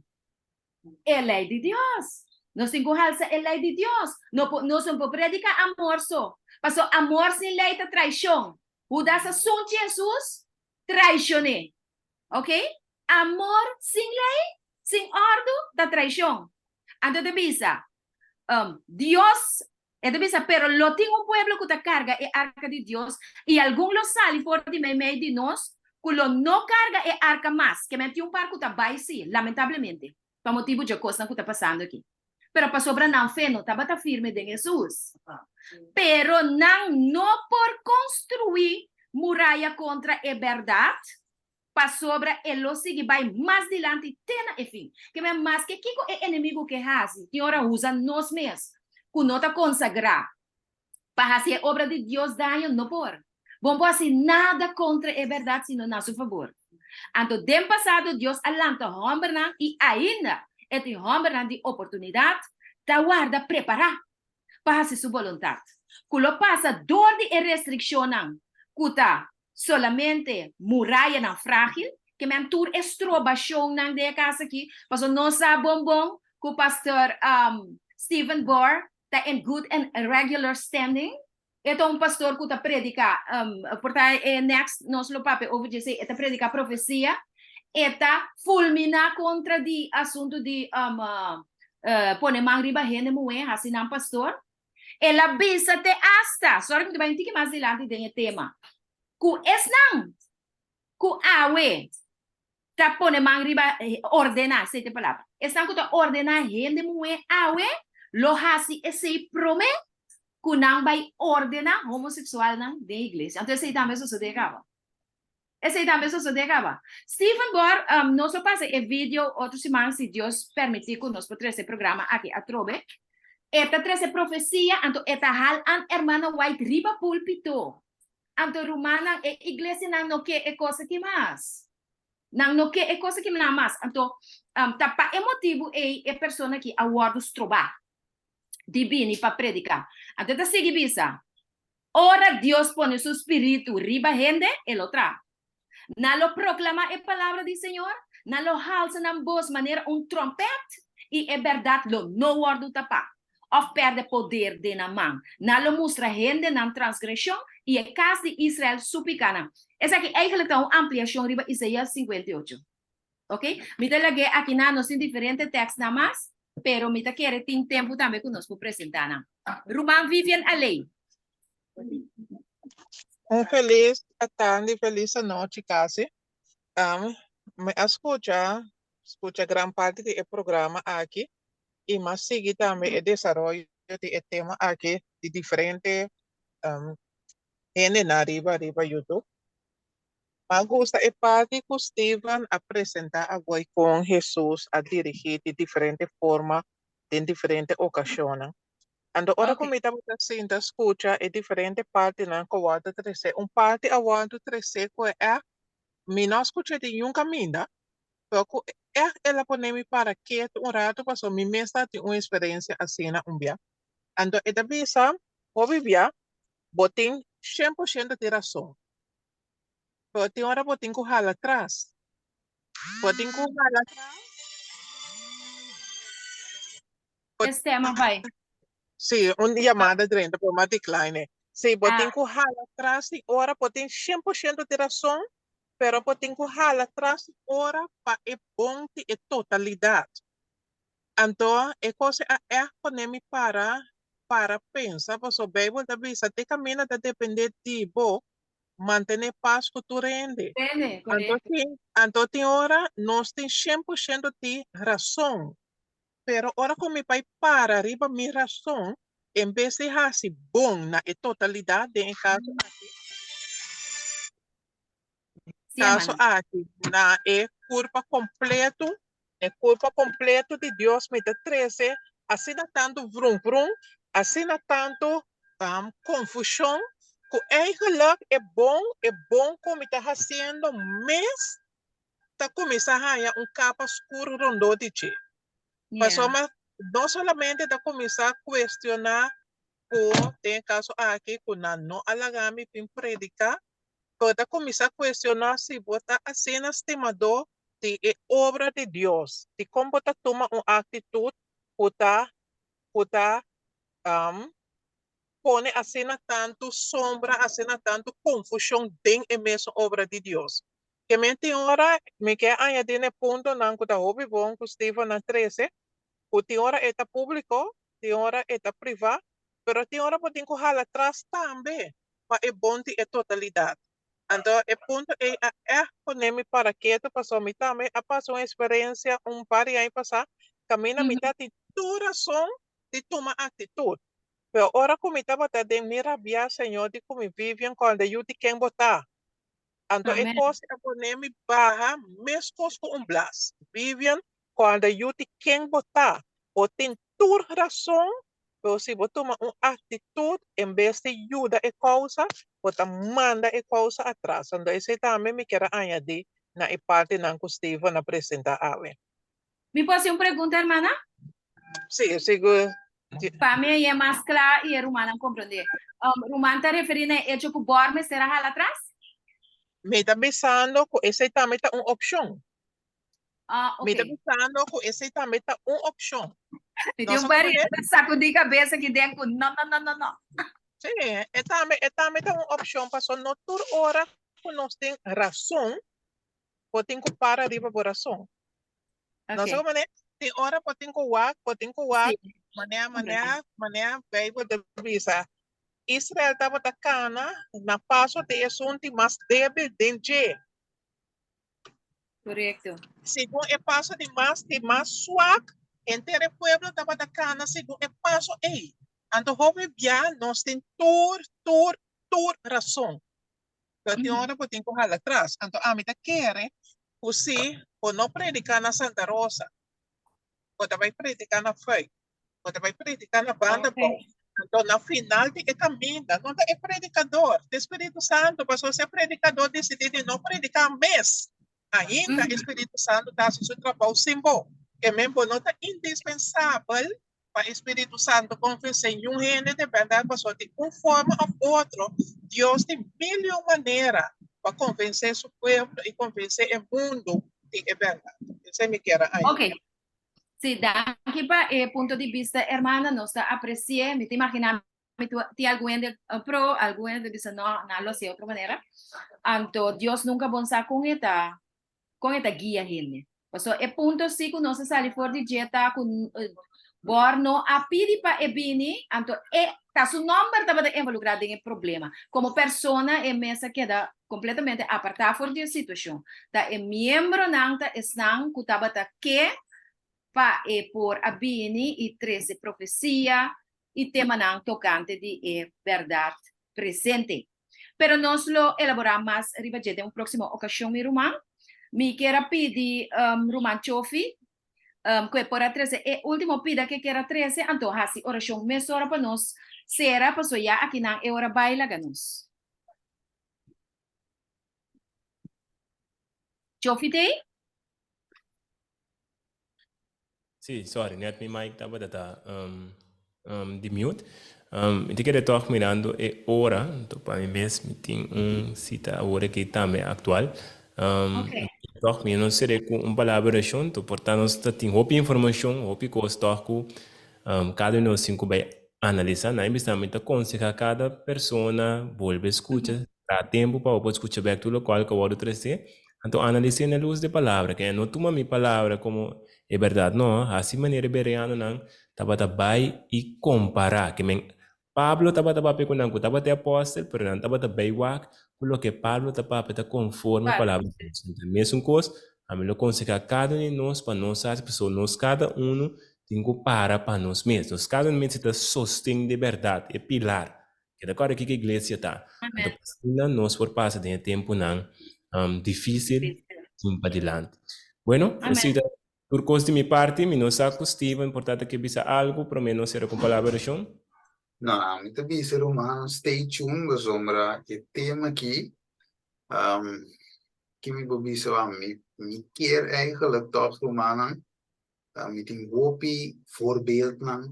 E lei di Dios. Nos tin ku halsa e lei di Dios. No por, nos no por prediká amor so. Pasobra amor sin lei ta traishon. Hudas a sunchi Hesus, traishon'é. Ok? Amor sin lei, sin òrdu, ta traishon. Anto e ta bisa, Dios E ta bisa, Pero lo tin un pueblo ku ta karga e arka di Dios, i algun lo sali for di meimei di nos ku lo no karga e arka mas. Ke men tin un par ku ta bai sí, lamentablemente, pa motibu dje kosnan ku ta pasando aki. Pero pasobra nan fe no tabata firme den Hesus. Pero nan no por konstruí muraya kontra e bèrdat, pasobra e lo sigui bai mas dilanti te na e fin. Ke men maske kiko e enemigu ke hasi, tin ora usa nos mes ku no ta konsagrá pa hasi e obra di Dios daño, no por. Bo no por hasi nada kontra e bèrdat sino na su fabor. Anto den pasado Dios a lanta hòmbernan i ainda e tin hòmbernan di oportunidat ta warda prepará pa hasi su boluntat, ku lo pasa dor di e restrikshonnan ku ta solamente murayanan frágil, ke men tur e strobashonnan den e kas aki, pasobra nos sa bon bon ku Pastor Steven Boer ta in good and regular standing, e ta un pastor ku ta prediká, por ta e next nos lo papia over dje esei, e ta prediká profesia, e ta fulminá kontra di asuntu di pone man riba hende muhé, hasi nan pastor. El a bisa te asta, sorry mi ta bai un tiki mas dilanti den e tema, ku esnan ku awe ta pone man riba, ordená, esei ta e palabra, esnan ku ta ordená hende muhé awe lo hasi esei promé ku nan bai ordená homoseksualnan den iglesia. Anto esei tambe a sosodé kaba. Esei tambe sosodé kaba. Steven Bor, nos lo pasa e video otro siman si Dios permití ku nos por trese e programa aki atrobe. E ta trese profesia, anto e ta hal an hermana White riba pulpito. Anto rumannan, e iglesianan no ke e kos aki mas. Nan no ke e kos aki nan mas. Anto, um, ta pa e motibu ei e persona aki a wòrdu strobá di bini pa prediká. Anto e ta sigui bisa, Ora Dios pone su spiritu riba hende, e lo traha. Nan lo proklamá e palabra di Señor, nan lo halsa nan bos manera un tròmpèt, i e bèrdat lo no wòrdu tapá òf pèrdè poder den nan man. Nan lo mustra hende nan transgreshon i e kas di Israel su pikánan. Esaki eigentlik ta un ampliashon riba Isaías 58. Ok, mi ta lag'é akinan, nos tin diferente tèkstnan mas, pero mi ta kere tin tempu tambe ku nos por presentá nan. Ruman Vivian Aley. Un felis atardi, felis anochi kasi. Um, mi a skucha, skucha gran parti di e programa aki i mi a sigui tambe e desaroyo di e tema aki di diferente um, hendenan riba riba YouTube. Mi a gusta e parti ku Steven a presentá awor kon Hesus a dirigí di diferente forma den diferente okashonnan. Anto ora ku mi tabata sinta skucha e diferente partinan ku a wòrdu tresé, un parti a wòrdu tresé ku e ègt mi no a skucha di niun kaminda, pero ku ègt el a pone mi para ketu un ratu pasobra mi mes ta tin un eksperensia asina un bia. Anto e ta bisa, Hopi bia bo tin shen por shento di rason, pero tin ora bo tin ku hala tras. Bo tin ku hala tras. E stem a bai. Sí, un llamada drenta, pero m'a decline. Sí, bo tin Ah. ku hala tras di ora, bo tin 100% di rason, pero bo tin ku hala tras di ora pa e bon di e totalidat. Anto, e kos a ègt pone mi para, para pensa, pasobra Beibel ta bisa, te kaminda ta dependé di bo, mantené pas ku tur hende. Hende, Anto korekto. tin, anto tin ora nos tin 100% di rason, Pero ora ku mi bai para riba mi rason, en bes di hasi bon na e totalidat, den e kaso aki, kaso aki, na e kurpa kompletu, e kurpa kompletu di Dios mi ta trese asina tantu vrun vrun, asina tantu konfushon, ku eigenlik e bon, e bon ku mi ta hasiendo mes ta kuminsá haña un kapa skur rondó di dje. Pasobra no solamente ta kuminsá kuestioná ku den e kaso aki ku nan no a laga mi bin prediká, pero ta kuminsá kuestioná si bo ta asina stimadó di e obra di Dios, dikon bo ta tuma un aktitut ku ta ku ta pone asina tantu sombra, asina tantu konfushon den e mesun obra di Dios. Ke men tin ora, mi ke añadí na e puntonan ku ta hopi bon ku Steven a trese, ku tin ora e ta públiko, tin ora e ta privá, pero tin ora bo tin ku hala tras tambe pa e bon di e totalidat. Anto e punto ei a ègt pone mi para ketu pasobra mi tambe a pasa un eksperensia un par di aña pasá kaminda mi ta tin tur rason di tuma aktitut. Pero ora ku mi tabata den mi rabiá, Señor di ku mi, Vivian, kòrda yu di ken bo ta. Anto e kos a pone mi baha meskos ku un blas. Vivian, kòrda yu di ken bo ta. Bo tin tur rason, pero si bo tuma un aktitut en bes di yuda e kousa, bo ta manda e kousa atras. Anto esei tambe mi kier a añadí na e partinan ku Steven a presentá awe. Mi por hasi un pregunta, hermana? Sí, sigur. Pa mi e mas kla i e rumannan komprondé. Um, ruman ta referí na e echo ku bor mester a hala atras? Mi ta bisando ku esei tambe ta un opshon. Ah, Mi ta ok. bisando ku esei tambe ta un opshon. Mi No tin un sa par komprondé? hende ta sakudí kabes aki den ku no, no, no, no, no. Sí, e tambe, e tambe ta un opshon pasobra no tur ora ku nos tin rason bo tin ku para riba bo rason. No sa manera, tin ora bo tin ku wak, bo tin ku wak, manera, manera, manera Bijbel ta bisa. Israel tabata kana na paso di esun di mas débil den dje. Korekto. Segun e paso di mas di mas swak, henter e pueblo tabata kana segun e paso ei. Anto hopi bia nos tin tur, tur, tur rason. Pero tin ora bo tin ku hala tras. Anto ami ta kere ku si bo no prediká na Santa Rosa, bo ta bai prediká na Fuik. Bo ta bai prediká na banda bou. Anto na final di e kaminda no ta e predikador, ta e Spiritu Santu, pasobra si e predikador disidí di no prediká mes, ainda e Spiritu Santu ta hasi su trabou sin bo. Ke men bo no ta indispensabel pa e Spiritu Santu konvensé niun hende di bèrdat, pasobra di un forma òf otro Dios tin mil i un manera pa konvensé su pueblo i konvensé e mundu di e bèrdat. Esei mi kier a añadí. Sí, danki pa e punto di bista, hermana, nos ta aprecié. Mi ta imaginá mi tin algun hende pro, algun hende ta bisa no, nan lo hasié otro manera. Anto Dios nunca bon sa con e ta, con e ta guia hende. Pasobra e punto sí cu nos a sali for di dje ta cu Bor no a pidi pa e bini, anto e ta su nomber tabata involucrá den e problema. Como persona e mes a keda completamente apartá for di e situacion. Ta e miembronan ta esnan cu tabata ke pa e por a bini y trece profecia y temanan tocante di e berdad presente. Pero nos lo elabora mas riba dje den un proximo ocasion, mi ruman. Mi kier a pidi ruman Chofi ku e por a trese e último pida ku e kier a trese, anto hasi orashon mesora pa nos sera, pasobra ya akinan e ora bai laga nos. Chofi t'ei? Sí, sorry, net mi mic tabata ta di mute. Mi ta kere tòg mirando e ora, anto pa mi mes mi tin un sita awor aki tambe aktual. Tòg mi no ser'é ku un palabra orashon, anto por ta nos ta tin hopi informashon, hopi kos tòg ku kada un di nos tin ku bai analisá. Nan bisa mi ta konsehá kada persona bolbe skucha Ta tempu pa bo por skucha bek tur lokual ku a wòrdu tresé, anto analis'é na lus di e palabra. Kende no tuma mi palabra komo e bèrdat, no, hasi manera e bereanonan tabata bai i kompará. Ke men, Pablo tabata papia ku nan ku tabata e apòstel, pero nan tabata bai wak ku loke Pablo ta papia ta konforme palabra di Dios. Anto e mesun kos, ami lo konsehá kada un di nos pa nos hasi, pasobra nos kada unu tin ku para pa nos mes. Nos kada unu mester ta sosten di e bèrdat, e pilar. Keda kòrda kiko iglesia ta. Anto Amen. asina nos por pasa den e tempunan difísil tin padilanti. Bueno, Amen. esei ta tur kos di mi parti. Mi no sa ku Steven por ta ta ke bisa algu promé nos sera ku un palabra orashon. No, ami ta bisa rumannan stay tuned pasobra e tema aki ki mi por bisa mi mi kier eigenlijk tòg rumannan Mi tin hopi voorbeeldnan,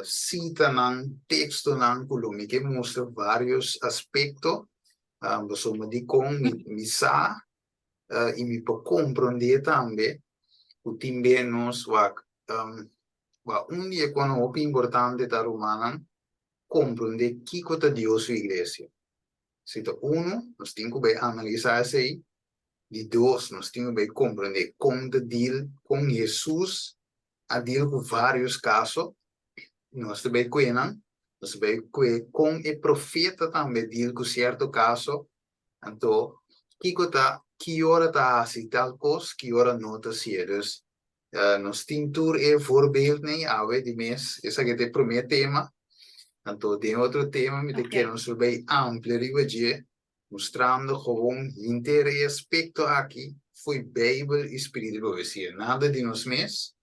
sitanan, tekstonan ku lo mi ke mustra vários aspekto pasobra dikon mi sa i mi por komprondé tambe ku tin be nos wak wak un di e kosnan hopi importante ta rumannan komprondé kiko ta Dios su iglesia. Si ta unu nos tin ku bai analisá esei. Di dos, nos tin ku bai komprendé kon ta deal, kon Hesus a deal ku vários kaso. Nos ta bai kue nan, nos ta bai kue kon e profeta tambe deal ku sierto kaso. Anto, kiko ta, ki ora ta hasi tal kos, ki ora no ta hasié. Dus, nos tin tur e voorbeeldnan awe di mes, esaki ta e promé tema. Anto, den otro tema mi ta kere nos lo bai amplia riba dje, Mustrando gewoon henter e aspecto aki fo'i Bijbel i spiritu di profecia. Nada di nos mes.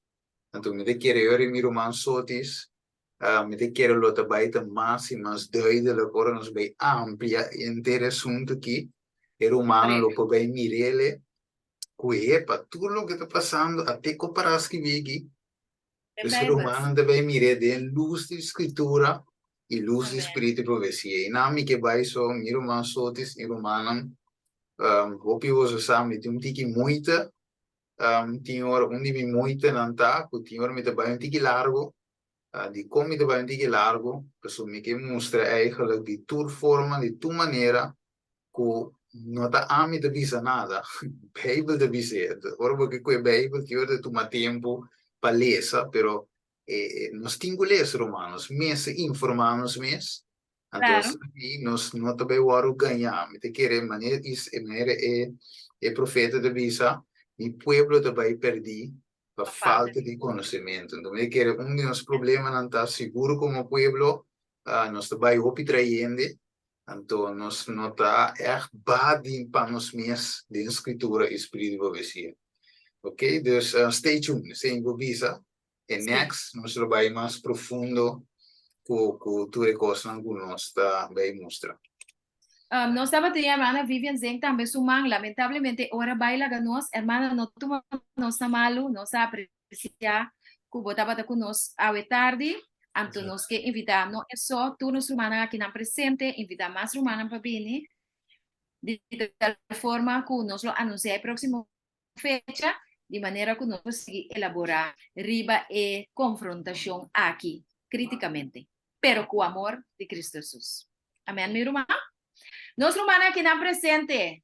Anto mi ta kere ora mi ruman Sotis, mi ta kere lo ta bai ta mas i mas duidelijk ora nos bai amplia henter e asunto aki. E rumannan lo por bai mir'ele ku hepa tur loke ta pasando a te kompará skibí aki. Den E Bijbel. rumannan ta bai mir'é den lus di Skritura i lus di Amèn. spiritu di profesia. I nan mi ke bai so, mi ruman Sotis i rumannan, hopi boso sa mi tin un tiki moeite, tin ora un di mi moeitenan ta ku tin ora mi ta bai un tiki largu. Dikon mi ta bai un tiki largu? Pasobra mi ke mustra eigenlijk di tur forma, di tur manera ku no ta ami ta bisa nada, Beibel ta bis'é. Ora bo ke kue Beibel tin ora ta tuma tempu pa lesa, pero nos tin ku lesa ruman, nos mester informá nos mes, anto asina nos no ta bai wòrdu gañá. Mi ta kere manera manera e profeta ta bisa, mi pueblo ta bai pèrdí pa falta di konosementu. Anto mi ta kere un di nos problemanan ta sigur komo pueblo nos ta bai hopi trayende Anto nos no ta ègt badi pa nos mes den Skritura i spiritu di profesia. Ok, dus stay tuned, esei mi por bisa. E next nos lo bai mas profundo ku ku tur e kosnan ku nos ta bai mustra. Um, nos tabatin hermana Vivian Zeng tambe su man, lamentablemente ora bai laga nos, hermana no tuma nos na malu, nos a aprecia ku bo tabata ku nos awe tardi, anto nos ke invita no e so tur nos rumannan akinan presente, invita mas rumannan pa bini, di tal forma ku nos lo anuncia e proximo fecha, di manera ku nos por sigui elaborá riba e konfrontashon aki krítikamente, pero ku amor di Kristu Hesus. Amèn, mi ruman. Nos rumannan akinan presente,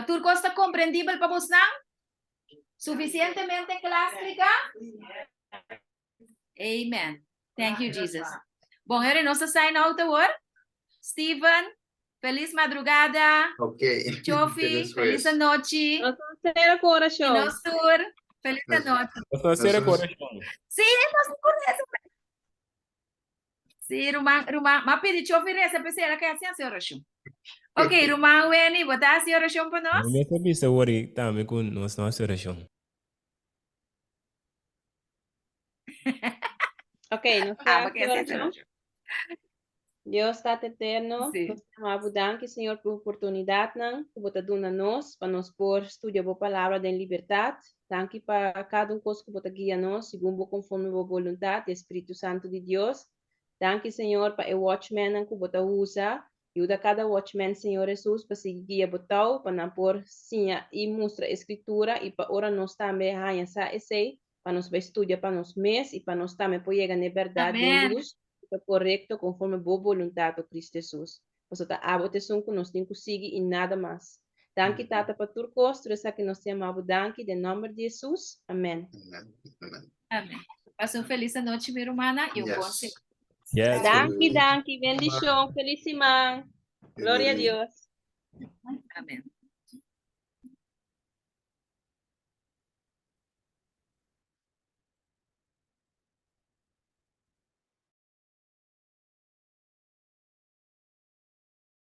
tur kos ta komprendibel pa bosnan? Sufisientemente kla spliká? Amen. Thank you, Jesus. Bon, Eri, nos ta sign out awor. Steven, feliz madrugada. Ok. Chofi, feliz anochi. Nos ta cera cu oracion. Y nos tur, feliz anochi. Nos ta cera cu oracion. Sí, nos ta cu reza. Sí, ruman, ruman, ma pidi Chofi reza p'esei el a keda sin haci oracion. Ok, ruman Wenny, bo ta haci oracion pa nos? Mi mes a bisa awor tambe cu nos no haci oracion. Ok, nos Ah, ta porque haci ese es el oracion. otro. Dios Tata Eterno, Sí. nos ta yama bo danki, Señor, pa e oportunidadnan ku bo ta duna nos pa nos por studia bo palabra den libertad. Danki pa kada un kos ku bo ta guia nos segun bo konforme bo boluntad di e Spiritu Santu di Dios. Danki, Señor, pa e watchmannan ku bo ta usa Yuda kada watchman, Señor Hesus, pa sigui guia bo tou, pa nan por siña i mustra e Skritura i pa ora nos tambe haña sa esei, pa nos bai studia pa nos mes i pa nos tambe por yega n'e bèrdat den Amen. lus ku ta korekto konforme bo boluntat, o Kristu Hesus. Pasobra ta abo ta esun ku nos tin ku sigui i nada mas. Danki, Tata, pa tur kos, tur esaki nos ta yama bo danki den nòmber di Hesus. Amen. Amen. Amen. Amen. Pasa un felis anochi, mi rumana, i un bon Yes. semana. Yes. Danki, danki. Bendishon. Felis siman. Gloria a Dios. Amen.